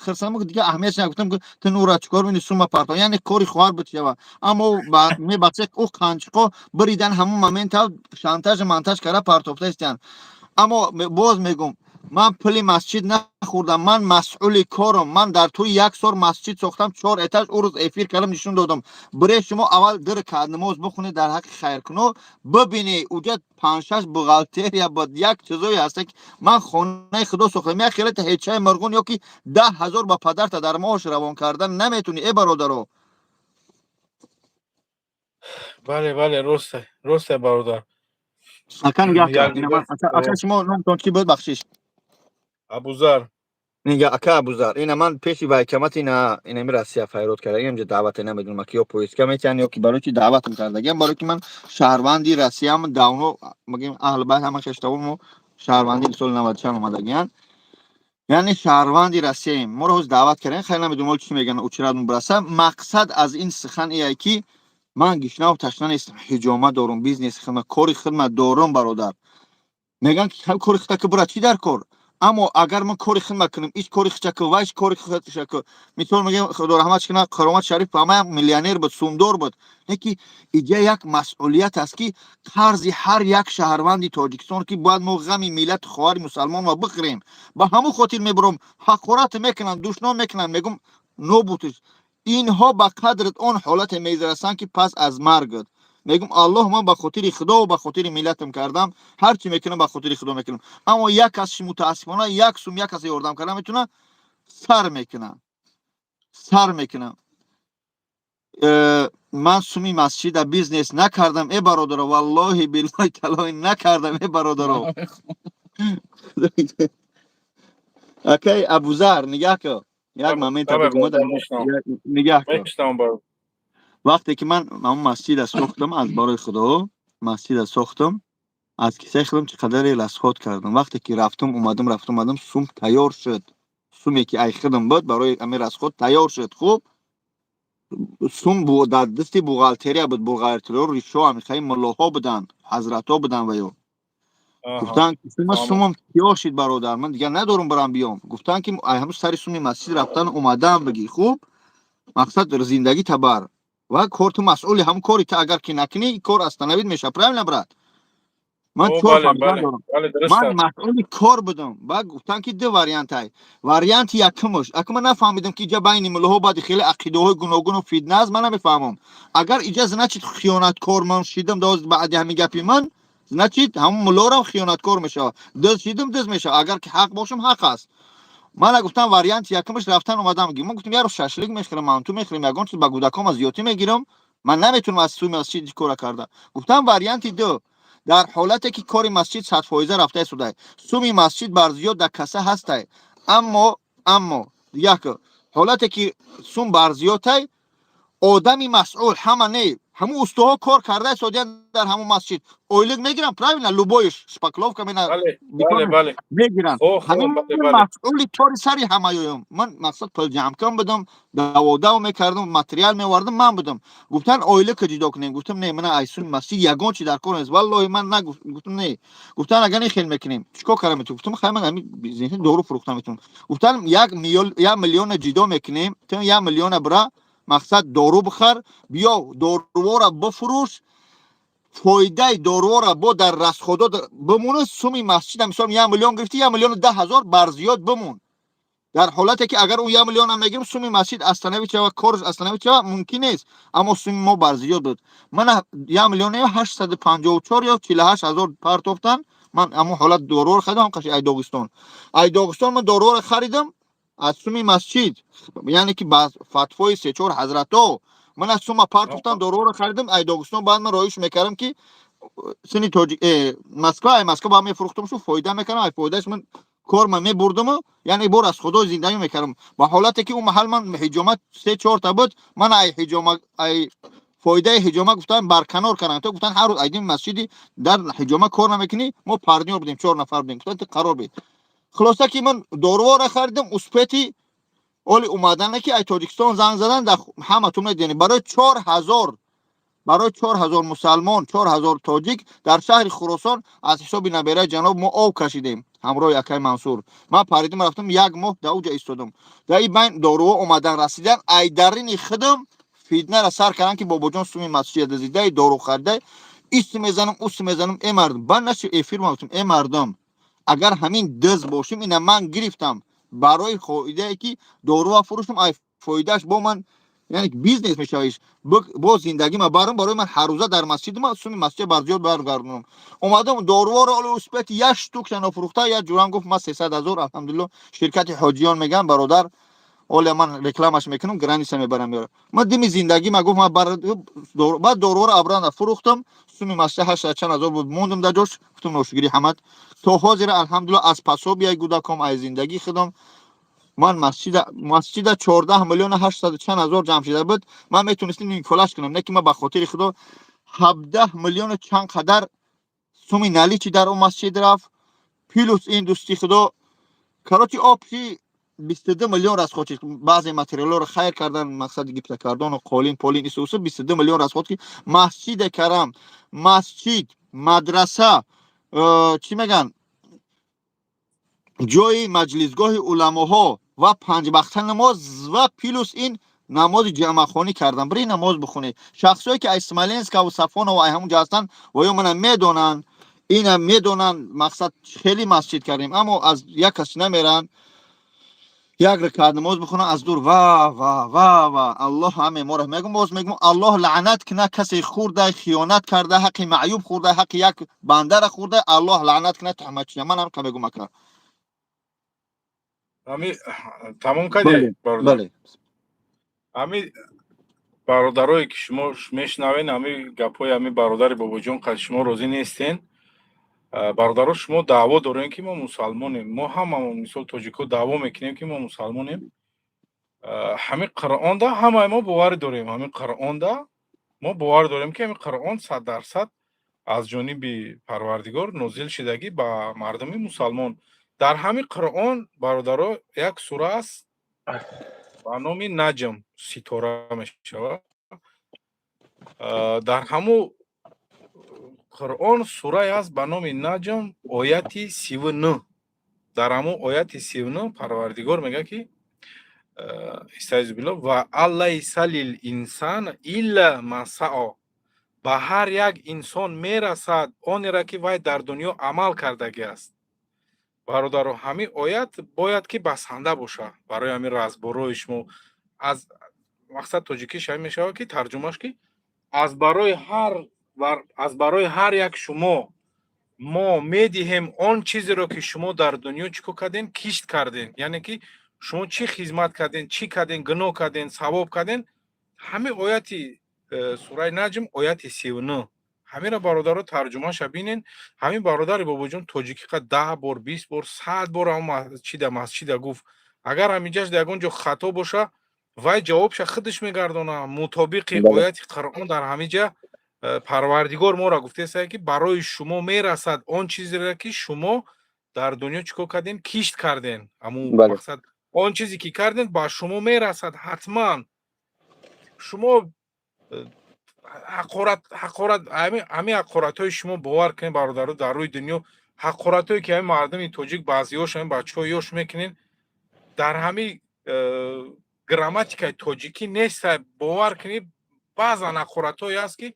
[SPEAKER 1] хирсан дига аҳамиятш нагуфтам, ки ту нура чӣ кор мени, сума парто. Яъне кори хоҳар буд шава, аммо мебахшед, ӯ қанчиқо биридан, ҳамон момента шантаж монтаж карда партофта истиян. Аммо боз мегум, ман пули масҷид нахӯрдам, ман масъули корам. Ман дар тӯи як сол масҷид сохтам, чор этаж. Ӯ рӯз эфир кардам, нишон додам. Бире, шумо аввал дир намоз бихонед, дар ҳаққи хайркуно бибинӣ, уҷа панҷшаш бухгалтерия буд, як чизое ҳаста, ки ман хонаи Худо сохтам. Як хелата ҳечаи мурғун ё ки 10 ҳазор ба падарта дар моҳаш равон кардан наметунӣ, э бародаро.
[SPEAKER 6] Бале, бале, росте, росте, бародар.
[SPEAKER 1] Ака, нигаҳ, ака, шумо номтон чӣ буд, бахшиш?
[SPEAKER 6] Абузар.
[SPEAKER 1] Нига, ака Абузар, ина ман пеши вайкамат, ина инами Россия файрод кардагиам, ҷа даъвате намедонам, ки ё поездка метиҳан, ё ки барои чи даъватам кардагиам, барои ки ман шаҳрванди Россиям давно, магим аҳли байт, ҳама хештавомо шаҳрванди соли наваду чанд омадагиян, яъне шаҳрванди Россияем. Моро ҳоз даъват кардем, хеле намедонам, чӣ мегӯян, учрат мубраса. Мақсад аз ин сухан ие, ки ман гишнаву ташна нестам, ҳиҷома дорум, бизнеси хидмат, кори хидмат дорум. Бародар, мегӯян, ки кори хита ки бура, чӣ дар кор? Аммо агар ман кори хидмат кунам, ич кори хичаку, вайш кори хичаку. Мисол мегӯям, Худо раҳматш кунад, Каромат Шариф ҳамаям миллионер буд, сумдор буд. Леки иҷа як масъулият аст, ки қарзи ҳар як шаҳрванди Тоҷикистон, ки бояд мо ғами миллати хоҳари мусалмонро бихӯрем. Ба ҳамон хотир мебурам, ҳақорат мекунам, душном мекунам, мегум. Нобудш инҳо ба қадрат он ҳолате мезарасанд, ки пас аз маргат. Мегум, Аллоҳ, ман ба хотири Худо ва ба хотири миллатам кардам, ҳар чӣ мекунам, ба хотири Худо мекунам. Аммо як кас, мутаассифона, як сум як касе ёрдам карда метавона, сар мекунам, сар мекунам. Ман суми масҷида бизнес накардам, э бародаро, валлоҳи, биллоҳи, таллоҳи, накардам, э бародаро. Акай Абузар, нигаҳ кун, як момента бигум, нигаҳ кун. Вақте ки ман ҳамон масҷида сохтам, аз барои Худо масҷида сохтам, аз кисаи худам чӣ қадаре расход кардам. Вақте ки рафтум омадам, рафтум омадам, сум тайёр шуд. Суме ки ай худам буд, барои ҳамин расход тайёр шуд. Хуб, сум дар дасти бухгалтерия буд. Бухгалтериё ришо ҳамихаи муллоҳо буданд, ҳазратҳо буданд ва ё гуфтанд: "Сумам тиёр шид, бародар, ман дигар надорам барам биём". Гуфтанд, ки ай ҳамн сари суми масҷид рафтан омадаам бигӣ. Хуб, мақсад зиндагӣ табар ва кор, ту масъули ҳамн кори ту, агар ки накунӣ, кор остановить мешавад. Правильно, брат? Ман чор фарзанд дорам, ман масъули кор будам. Баъд гуфтанд, ки ду вариантай. Варианти якумаш, ака, ман нафаҳмидам, ки иҷа байни муллоҳо баъди хеле ақидаҳои гуногуну фитна аст. Ман намефаҳмам, агар иҷа, значит, хиёнаткор ман шидам баъди ҳамин гапи ман, значит, ҳамон муллорам хиёнаткор мешавад. Дыз шидам, дыз мешавад. Агар ки ҳақ бошам, ҳақ аст. Мана гуфтам, варианти якумаш рафтан омадам. Ман гуфтам, як рӯз шашлик мехӯрам, манту мехӯрам, ягон чиз ба кӯдаком аз зиётӣ мегирам, ман наметавонам аз суи масҷид кора карда. Гуфтам, варианти ду, дар ҳолате ки кори масҷид 100% рафта истодай, суми масҷид бар зиёд дар каса ҳастай, аммо як ҳолате ки сум бар зиёдтай, одами масъул ҳама не, ҳамун устоҳо кор карда истодиян дар ҳамун масҷид, ойлик мегиранд, правильно? Любой ш шпаклёвка мегиранд. Ҳамин масъули тори сари ҳамаёям. Ман мақсад пул ҷамъкун будам, даводав мекардам, материал меовардам, ман будам. Гуфтан, ойлика ҷудо кунем. Гуфтам, не, мана айсуни масҷид ягон чи дар кор нест, валлоҳи, ман нагуфтам, не. Гуфтан, агар ин хел мекунем, чӣ кор карда метавон? Гуфтам, хай, ман ҳамин бизнеси дору фурӯхта метавонам. Гуфтан, 1 миллиона ҷудо мекунем, ту 1 миллиона бира, мақсад дору бихар, биё, дорувора бифурӯш, фоидаи дорувора бо дар расходот бимона, суми масҷида, мисол, 1 миллион гирифтӣ, 1 миллиону 10 ҳазор бар зиёд бимон. Дар ҳолате ки агар ӯ 1 миллионам мегирим, суми масҷид остановить шава, корш остановить шава, мумкин нест, аммо суми мо бар зиёд буд. Мана 1 миллиону 854 ё 48 ҳазор партофтан. Ман ҳамон ҳолат доруро харидам, қаши ай Доғистон, ай Доғистон ман доруро харидам аз суми масҷид, яъне ки ба фатвои се-чор ҳазратҳо ман аз сума партофтам, доруро харидам ай Доғистон. Баъд ман роиш мекардам, ки сини тоҷик Москва, ай Москва ба мефурӯхтам, шу фоида мекардам, ай фоидааш ман кор ман мебурдаму, яъне бор аз Худо зиндагӣ мекардам. Ба ҳолате ки ӯ маҳал ман ҳиҷомат се чорта буд, ман ай ҳиҷома, ай фоидаи ҳиҷома гуфтан барканор кардам. То гуфтан, ҳар рӯз айдин масҷиди дар ҳиҷома кор намекунӣ. Мо партнёр будем, чор нафар будем. Гуфтан, ту қарор бид. Хулоса, ки ман доруворо харидам, успети оли омадане, ки ай Тоҷикистон занг задан, дар ҳаматон медонед, барои 4000 мусалмон, 4000 тоҷик дар шаҳри Хуросон аз ҳисоби набераи ҷаноб мо об кашидем ҳамроҳи акай Мансур. Ман паридим, рафтам, як моҳ дар уҷа истодам. Дар ин байн доруҳо омадан расидан, ай дарини худам фитнара сар кардам, ки бобоҷон суми масҷид дазидаи, дору харидай. Ис мезанам, ус мезанам, э мардум, баъд наши эфир ма гуфтам: «Э мардум, агар ҳамин дыз бошем, ина ман гирифтам барои фоидае ки доруа фурӯшам, ай фоидааш бо ман, яъне бизнес мешавиш, бо зиндагима барам, барои ман ҳаррӯза дар масҷидма суми масҷид барзиёд баргардонам». Омадам, доруворо оли успети як штук ша нофурӯхта. Як ҷурам гуфт, ман 300 000, алҳамдулилло, ширкати ҳоҷиён мегӯям, бародар, оля ман рекламаш мекунам, граница мебарам, меорам. Ман дими зиндагима гуфт, ман баъд доруворо обратно фурӯхтам, суми масҷид ҳаштсад чанд ҳазор буд, мондум дар ҷош. Гуфтам, ношукрӣ ҳамат то ҳозира, алҳамдулилло, аз пособия и кӯдаком, аз зиндагии худам ман масҷида 14 миллиону 800 чанд ҳазор ҷамъ шуда буд. Ман метонистим нимколаш кунам, не ки ман ба хотири Худо 17 миллиону чанд қадар суми наличный дар он масҷид рафт, плюс ин дӯсти Худо, короче, общий 22 миллион расход шуд. Баъзе материалҳоро хайр кардан, мақсади гипсокартону қолин полин исусу, 22 миллион расход ки масҷиде карам, масҷид, мадраса, чӣ мегӯянд, ҷои маҷлисгоҳи уламоҳо ва панҷвақта намоз ва плюс ин намози ҷамъахонӣ кардам. Бири намоз бихонед. Шахсое ки аз Смоленскаву Сафоново, ай ҳамунҷо ҳастанд ва ё мана медонанд, ина медонанд, мақсад хеле масҷид кардем, аммо аз як кас намеранд. Як ракат намоз бихонам, аз дур ва ва ва ва Аллоҳ ҳаме моро мегум. Боз мегум, Аллоҳ лаънат кина касе хӯрда, хиёнат карда, ҳаққи маъюб хӯрда, ҳаққи як бандара хӯрда. Аллоҳ лаънат кина туҳматчия. Ман ҳам мегум, ака.
[SPEAKER 6] Ами тамом кардӣ, бародар?
[SPEAKER 1] Бале.
[SPEAKER 6] Ами бародарое, ки шумо мешунавен, ами гапҳои ами бародари Бобоҷон қад шумо розӣ нестен. Бародаро, шумо даъво дорем, ки мо мусалмонем. Мо ҳамамон, мисол, тоҷико даъво мекунем, ки мо мусалмонем. Ҳамин Қуръонда ҳамаи мо боварӣ дорем. Ҳамин Қуръонда мо бовар дорем, ки ҳамин Қуръон 100% аз ҷониби Парвардигор нозил шидагӣ ба мардуми мусалмон. Дар ҳамин Қуръон, бародаро, як сура аст ба номи Наҷм, ситора мешавад. Дар ҳамун Қуръон сурае аст ба номи Наҷм, ояти 39. Дар ҳамун ояти 39 Парвардигор мегӯяд, ки истаизу билло: وأن ليس للإنسان إلا ما سعى. Ба ҳар як инсон мерасад онеро, ки вай дар дунё амал кардагӣ аст. Бародаро, ҳамин оят бояд ки басанда бошад барои ҳамин разборои шумо. Аз мақсад тоҷикиш ҳамин мешавад, ки тарҷумаш, ки аз барои ҳар як шумо мо медиҳем он чизеро, ки шумо дар дунё чӣ кор кардем, кишт кардем. Яъне ки шумо чӣ хизмат кардем, чӣ кардем, гуноҳ кардем, савоб кардем. Ҳамин ояти сураи Наҷм, ояти 39, ҳаминро, бародаро, тарҷумаша бинен. Ҳамин бародари Бобоҷон тоҷикӣ қад 10 бор, 20 бор, 100 бор чида масҷида гуфт. Агар ҳаминҷаш ягон ҷо хато боша, вай ҷавобша худаш мегардона мутобиқи ояти Қуръон. Дар ҳамин ҷа Парвардигор моро гуфтааст, ки барои шумо мерасад он чизеро, ки шумо дар дунё чӣ кор кардем, кишт кардем. Ҳамун мақсад, он чизе ки кардем, ба шумо мерасад ҳатман. Шумо ҳақорат, ҳақорат, ҳамин ҳақоратҳои шумо, бовар кунед, бародаро, дар рӯи дунё ҳақоратҳое, ки ҳамин мардуми тоҷик, баъзеҳош, ҳамин бачаҳои ёш мекунен, дар ҳамин грамматикаи тоҷикӣ нест. Бовар кунед, баъзан ҳақоратҳое аст, ки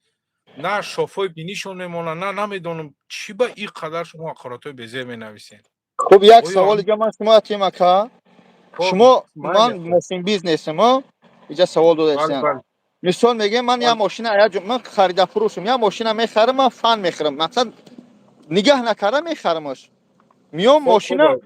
[SPEAKER 6] на шофои бинишон мемонад, на намедонам чӣ ба ин қадар шумо ҳақоратҳои безеб менависед.
[SPEAKER 1] Хуб, як саволи дига ман шумо атем, ака. Шумо, ман мошин бизнесим, иҷа савол додаистам. Мисол мегӯем, ман як мошина, ман харида фурӯшам, як мошина мехарам, ман фан мехарам, мақсад, нигаҳ накарда мехарамаш. Миём, мошина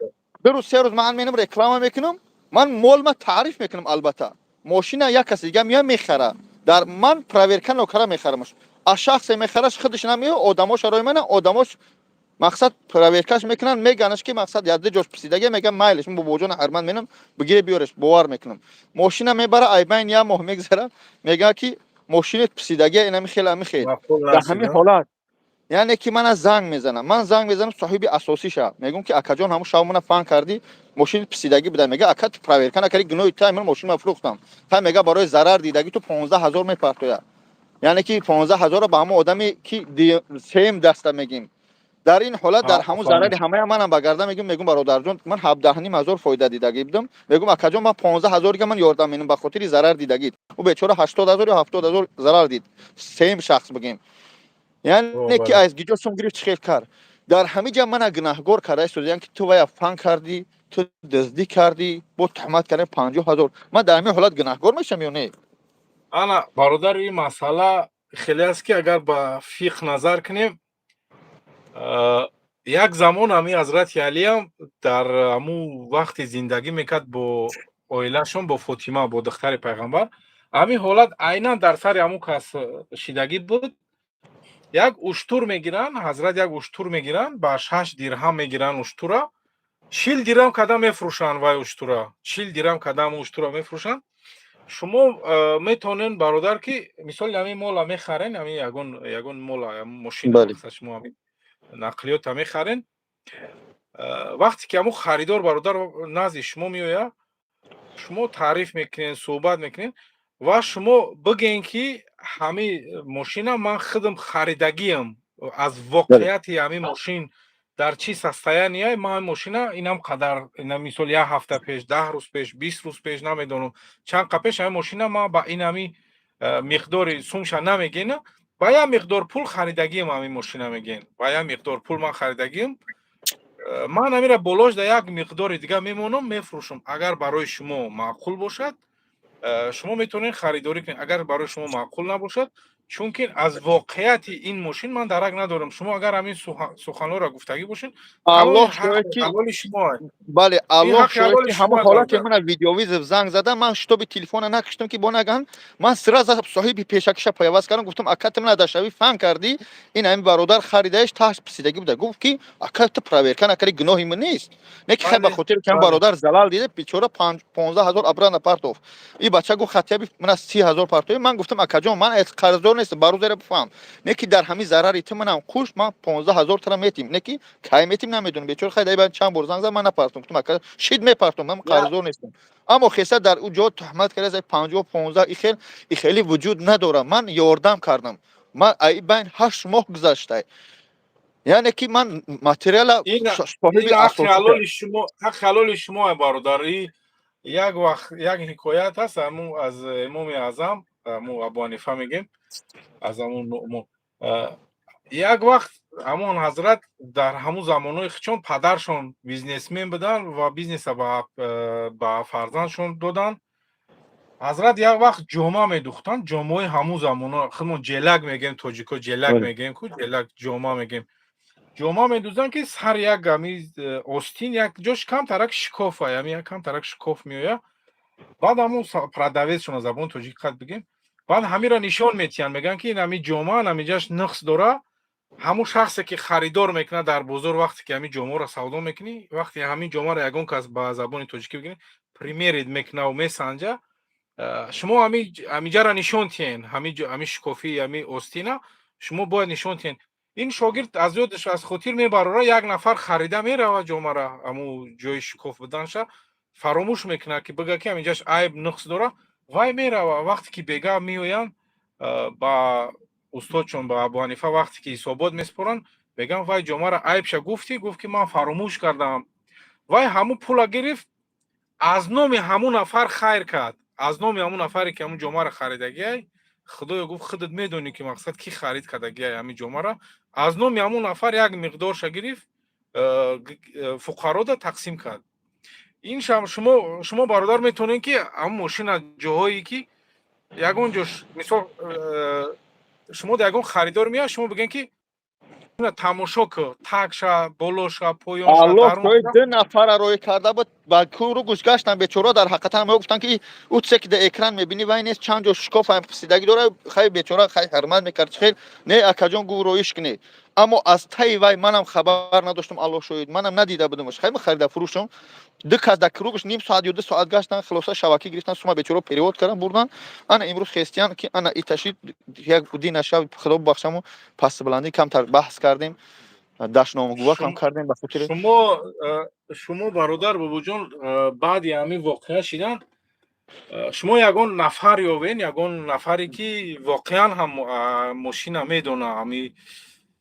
[SPEAKER 1] 2 рӯз, 3 рӯз ман менам, реклама мекунам, ман молма таъриф мекунам. Албатта, мошина як каси дига меоя, мехара. Дар ман проверка нокара мехарамаш, аз шахсе мехараш, худаш намеоя, одамош рои мена, одамош, мақсад, проверкаш мекунанд, меганаш, ки, мақсад, якду ҷош писидаге. Мегам, майлиш, ман бобоҷон ҳарман менам, бигире, биёреш, бовар мекунам. Мошина мебара, айбайн як моҳ мегзара, мега, ки мошинет писидаге, инами хел, ами хел. Дар ҳамин ҳолат, яъне ки мана занг мезанам, ман занг мезанам соҳиби асосиша, мегӯм, ки акаҷон, ҳамун шаб мана фан кардӣ, мошинит писидагӣ буда. Мега, ака, ту проверка накардӣ, гуноҳи та, ман мошинма фурӯхтам. Та мега, барои зарар дидагӣ ту 15 000 мепартоя. Яъне ки 15 000-ро ба ҳамон одаме, ки сеюм даста мегим. Дар ин ҳолат, дар ҳамун зарари ҳамая манам ба гардан мегӯм. Мегӯм, бародарҷон, ман 17,5 ҳазор фоида дидагӣ будам. Мегӯм, акаҷон, ман 15 000 дига ман ёрдам менам ба хотири зарар дидагӣ. Ӯ бечора 80 000 ё 70 000 зарар дид, сеюм шахс бигем. Яъне ки аз гиҷо сум гирифт, чӣ хел кард? Дар ҳамин ҷа мана гунаҳгор карда истодиян, ки ту вая фан кардӣ, ту дуздӣ кардӣ, бо туҳмат кардем, 50 000. Ман дар ҳамин ҳолат гунаҳгор мешавам ё не?
[SPEAKER 6] Ана, бародар, ин масъала хеле аст, ки агар ба фиқҳ назар кунем, як замон ҳамин ҳазрати Алиам дар ҳамун вақти зиндагӣ мекард бо оилашон, бо Фотима, бо духтари пайғамбар. Ҳамин ҳолат айнан дар сари ҳамун кас шидагӣ буд. Як уштур мегиранд, ҳазрат як уштур мегиранд, ба 6 дирҳам мегиранд уштура, 40 дирҳам када мефурӯшанд вай уштура, 40 дирҳам када ҳамун уштура мефурӯшанд. Шумо метавонед, бародар, ки мисоли ҳамин мола мехарен, ҳамин ягон мола, мошина, шумо ҳамин нақлиёта мехарен. Вақте ки ҳамун харидор, бародар, назди шумо меояд, шумо таъриф мекунед, суҳбат мекунед ва шумо бигӯен, ки ҳамин мошина ман худам харидагиам, аз воқеияти ҳамин мошин дар чӣ состояние, ман мошина инам қадар, ина мисол, як ҳафта пеш, 10 рӯз пеш, 20 рӯз пеш, намедонам чанд қа пеш, ҳамин мошина ман ба ин ҳами миқдори сумша намегӯена, ба як миқдор пул харидагиам ҳамин мошина мегӯен, ба як миқдор пул ман харидагиам. Ман амира болош да як миқдори дига мемонам, мефурӯшам. Агар барои шумо маъқул бошад, шумо метавонед харидорӣ кунед. Агар барои шумо маъқул набошад, чунки аз воқеияти ин мошин ман дарак надорам. Шумо агар ҳамин суханҳоро гуфтагӣ бошед,
[SPEAKER 1] Аллоҳ шоҳид ки
[SPEAKER 6] ҳалоли шумо.
[SPEAKER 1] Бале, Аллоҳ шоҳид ки ҳамон ҳолате
[SPEAKER 6] Мана.
[SPEAKER 1] Мана видеовызов занг зада, ман шитоби телефона накиштам, ки бо наган. Ман сразу соҳиби пешакиша пайваст кардам, гуфтам: «Ака, ту мана дашави фан кардӣ, ин ҳамин бародар харидаеш, таҳш писидагӣ буда». Гуфт ки: «Ака, ту проверка накарди, гуноҳи ман нест». Не ки хай, ба хотири ки бародар залал дида, бечора 15 000 обратно партов. И бача гуфт: «Хотя бы мана 30 000 партови». Ман гуфтам: «Акаҷон, ман қарздор нестам, барӯзеро бифаҳм, не ки дар ҳамин зарари ту манам қуш, ман 15 000 тара метим, не ки кай метим, намедонам». Бечора хай дай чанд бор занг зад, ман напартом. Гуфтам: «Ака, шид, мепартом, ман қарздор нестам». Аммо хеса дар ӯ ҷо туҳмат карда, панҷоҳ понздаҳ, ихел ихели вуҷуд надорам. Ман ёрдам кардам, ман аи байн 8 моҳ гузашта, яъне ки ман материала соҳиби.
[SPEAKER 6] Ҳаққи ҳалоли шумо, бародар. Як вақт як ҳикоят ҳаст, ҳамун аз Имоми Аъзам, ҳамун Абу Ҳанифа мегем, аз ҳамун Нуъмон. Як вақт ҳамон ҳазрат дар ҳамун замонҳои чун падаршон бизнесмен буданд ва бизнеса ба фарзандшон доданд, ҳазрат як вақт ҷома медухтанд, ҷомаҳои ҳамун замонҳо. Худмон ҷелак мегем, тоҷико ҷелак мегем ку, ҷелак, ҷома мегем. Ҷома медӯзанд, ки сар як ами остин як ҷош камтарак шикофа, ами як камтарак шикоф меояд. Баъд ҳамун продавецшона, забони тоҷикӣ қад бигем, баъд ҳамиро нишон метиҳанд, мегӯянд, ки ин ҳами ҷома ҳамиҷаш нуқс дора. Ҳамун шахсе ки харидор мекунад дар бозор, вақте ки ҳамин ҷомаро савдо мекунӣ, вақте ҳамин ҷомаро ягон кас, ба забони тоҷикӣ бигӯем, примерить мекунаву месанҷа, шумо ҳамиҷаро нишон тиҳен, ҳами шикофии ҳами остина шумо бояд нишон тиҳен. Ин шогирд аз ёдаш, аз хотир мебарора. Як нафар харида мерава ҷомара, ҳамун ҷои шикоф буданша фаромӯш мекунад, ки бига, ки ҳаминҷаш айб, нуқс дора. Вай мерава. Вақте ки бега меоянд ба устодшон, ба Абу Ҳанифа, вақте ки ҳисобот месупоранд, мегӯянд: «Вай ҷомара айбша гуфтӣ?» Гуфт, ки ман фаромӯш кардам. Вай ҳамун пула гирифт, аз номи ҳамун нафар хайр кард, аз номи ҳамун нафаре, ки ҳамун ҷомаро харидагиай. Худоё, гуфт, худат медонӣ, ки мақсад кӣ харид кардагиай ҳамин ҷомаро. Аз номи ҳамун нафар як миқдорша гирифт, фуқарода тақсим кард. Ин шумо, бародар, метавонед, ки ҳамун мошина ҷоҳое, ки ягон ҷош, мисол, шумо ягон харидор меяд, шумо бигӯед, ки тамошо кӯ, такша, болоша, поёнша.
[SPEAKER 1] Аллоҳ шоҳид, ду нафара рӯй карда буд, ба кӯру гӯш гаштан. Бечора дар ҳақиқатан мо гуфтан, ки ӯ чизе ки дар экран мебинӣ, вай нест, чанд ҷо шикоф писидагӣ дора. Хай, бечора хай ҳурмат мекард, хел не, акаҷон, гуфт, роиш кунед. Аммо аз таи вай манам хабар надоштам, Аллоҳ шоҳид, манам надида будамаш. Хай, харида фурӯшам, ду кас дар кругш ним соат ё 2 соат гаштан, хулоса шавакӣ гирифтан, сума бечора перевод кардан, бурдан. Ана имрӯз хестиян, ки ана иташид як дина шаб, худо бубахшаму, пастбаландӣ камтар баҳс кардем, дашномгӯва кам кардем ба хотири
[SPEAKER 6] Шумо, бародар Бобоҷон, баъди ҳамин воқеа шидан, шумо ягон нафар ёбен, ягон нафаре, ки воқеан ҳам мошина медона, ҳами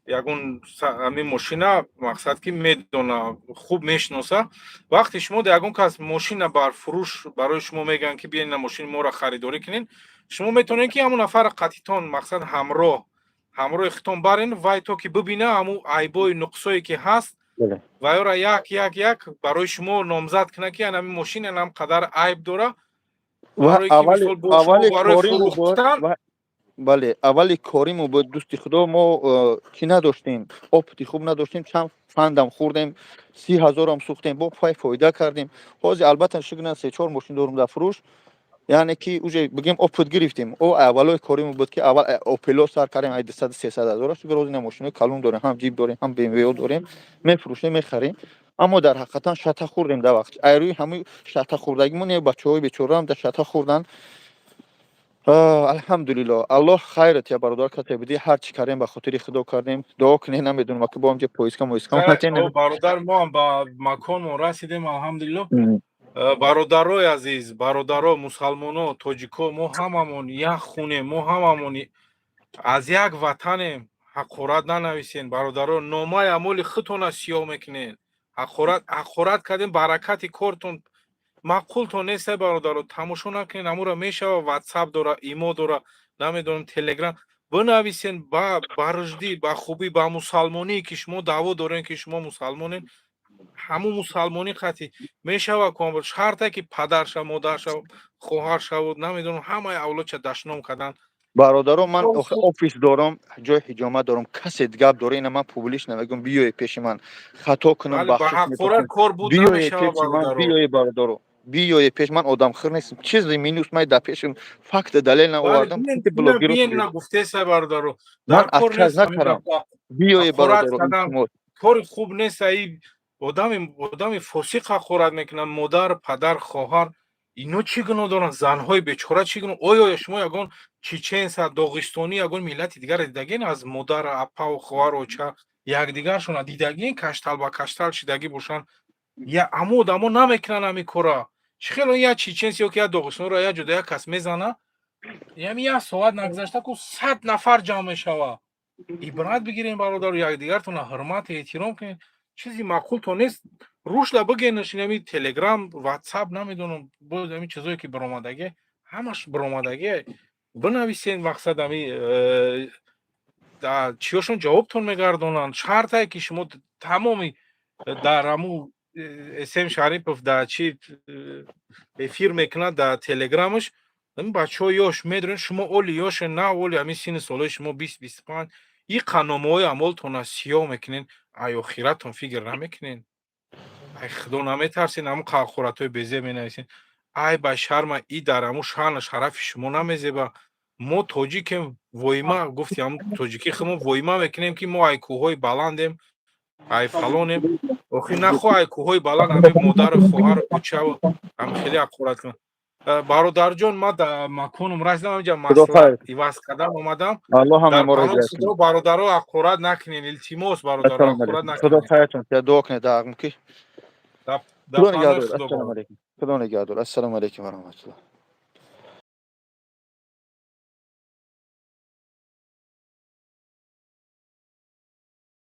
[SPEAKER 6] ягон ҳамин мошина, мақсад, ки медона, хуб мешиноса. Вақте шумо да ягон кас мошина бар фурӯш барои шумо мегӯянд, ки биён, мошини моро харидорӣ кунед, шумо метавонед, ки ҳамон нафара қатитон, мақсад, ҳамроҳи худтон барен, вай то ки бибина ҳамун айбои нуқсое, ки ҳаст, вайёра як як як барои шумо номзад кунад, ки ҳамин мошин анам қадар айб дора.
[SPEAKER 1] Аввали бале, аввали кориму буд, дӯсти худо, мо чӣ надоштем, опыти хуб надоштем, чанд фандам хӯрдем, 30 000-ам сӯхтем, бо пай фоида кардем. Ҳозир, албатта, шукр, се чор мошин дорум дар фурӯш, яъне ки уже бигем, опыт гирифтем. О аввалои кориму буд, ки аввал Опело сар кардем, ай 200 300 ҳазора. Шукр, ҳозир ина мошинои калон дорем, ҳам Ҷип дорем, ҳам БМВ дорем, мефурӯшем, мехарем. Аммо дар ҳақиқатан шата хӯрдем дар вақт. Айрӯи ҳамаи шата хӯрдагимон бачаҳои бечораам дар шата хӯрдан. Алҳамдулилло, Аллоҳ хайрат я, бародар, кате бидӣ. Ҳар чӣ кардем, ба хотири Худо кардем. Дуо кунед, намедонам, ки бо ҳамҷа поиска моиска.
[SPEAKER 6] Бародар, мо ҳам ба маконмон расидем, алҳамдулилло. Бародарои азиз, бародаро, мусалмоно, тоҷико, мо ҳамамон як хунем, мо ҳамамон аз як ватанем. Ҳақорат нанависен, бародаро, номаи амоли худтона сиёҳ мекунед. Ҳақорат кардем, баракати кортон маъқултон нестай. Бародаро, тамошо накунед амура. Мешава, Ватсап дора, Имо дора, намедонам, Телеграм, бинависен ба руждӣ, ба хубӣ, ба мусалмонӣ, ки шумо даъво дорен, ки шумо мусалмонен. Ҳамун мусалмонӣ қатӣ мешава ку, шарте ки падарша, модарша, хоҳаршаву, намедонам, ҳамаи авлодша дашном кардан.
[SPEAKER 1] Бародаро, ман офис дорам, ҷои ҳиҷомат дорам. Касе гап дора, ина ман публично мегӯям, биёе пеши ман, хато кунам.
[SPEAKER 6] Кор буд.
[SPEAKER 1] Биёе пеши ман, биёе, бародаро, биёе пеш ман. Одамхӯр нестам. Чизи минус май дар пешим факт, далел наовардам.
[SPEAKER 6] Гуфтеса, бародаро.
[SPEAKER 1] Ман отказ накардам. Биёе, бародаро.
[SPEAKER 6] Кори хуб нест. Аи одами фосиқ ҳақорат мекунад модар, падар, хоҳар. Ино чӣ гуноҳ доранд? Занҳои бечора чӣ гуноҳ? Оё шумо ягон чеченса, доғистонӣ, ягон миллати дигарро дидагин, аз модар, апаву хоҳару оча якдигаршона дидагин, каштал ба каштал шидагӣ бошанд? Я амо одамо намекунанд ҳамин кора. Чӣ хело як чеченс ё ки як доғистонро як ҷода як кас мезана, ями як соат нагузашта ку 100 нафар ҷамъ мешава. Ибрат бигирем, бародару, якдигартона ҳурмат, эҳтиром кунед. Чизи маъқултон нест. Рушда бигенаш, ами Телеграм, Ватсап, намедонам, боз ами чизое ки баромадагӣ, ҳамаш баромадагӣ, бинависен. Мақсад, ами чиёшон ҷавобтон мегардонанд. Шартае ки шумо тамоми дар аму Эсем Шарипов дар чи эфир мекунад дар Телеграмаш, бачаҳо ёш медонед, шумо оли ёше на, оли ами синни солои шумо 20, 25, и қанномаҳои амолтона сиёҳ мекунед. Ай охиратон фикр намекунед? Ай худо наметарсед? Ҳамун ҳақоратҳои безеб менависед. Ай ба шарма, и дар ҳамун шаъну шарафи шумо намезеба. Мо тоҷикем, воима гуфти, ҳамун тоҷикӣ худмо воима мекунем, ки мо ай кӯҳҳои баландем, ай фалонем. Охи нахо ай кӯҳҳои баланд ҳами модару, хоҳару, кучаву ҳам хеле ҳақорат кунам. Бародарҷон, ман дар маконум расидам, ҳаминҷа маслиҳат иваз кардам, омадам.
[SPEAKER 1] Аллоҳ ҳама
[SPEAKER 6] Дар
[SPEAKER 1] моро
[SPEAKER 6] паноҳи
[SPEAKER 1] ҳидоят
[SPEAKER 6] Худо,
[SPEAKER 1] кунад.
[SPEAKER 6] Бародаро, ҳақорат накунед, илтимос, бародаро.
[SPEAKER 1] Ассалому
[SPEAKER 6] Ҳақорат
[SPEAKER 1] алайкум. Худо
[SPEAKER 6] накунед.
[SPEAKER 1] хайртон диҳад. Дуо кунед дар ки.
[SPEAKER 6] Дар
[SPEAKER 1] Худо
[SPEAKER 6] паноҳи
[SPEAKER 1] нигаҳдор.
[SPEAKER 6] Худо,
[SPEAKER 1] Ассалому
[SPEAKER 6] бародар.
[SPEAKER 1] алайкум. Худо нигаҳдор. Ассалому алайкум ва раҳматуллоҳ.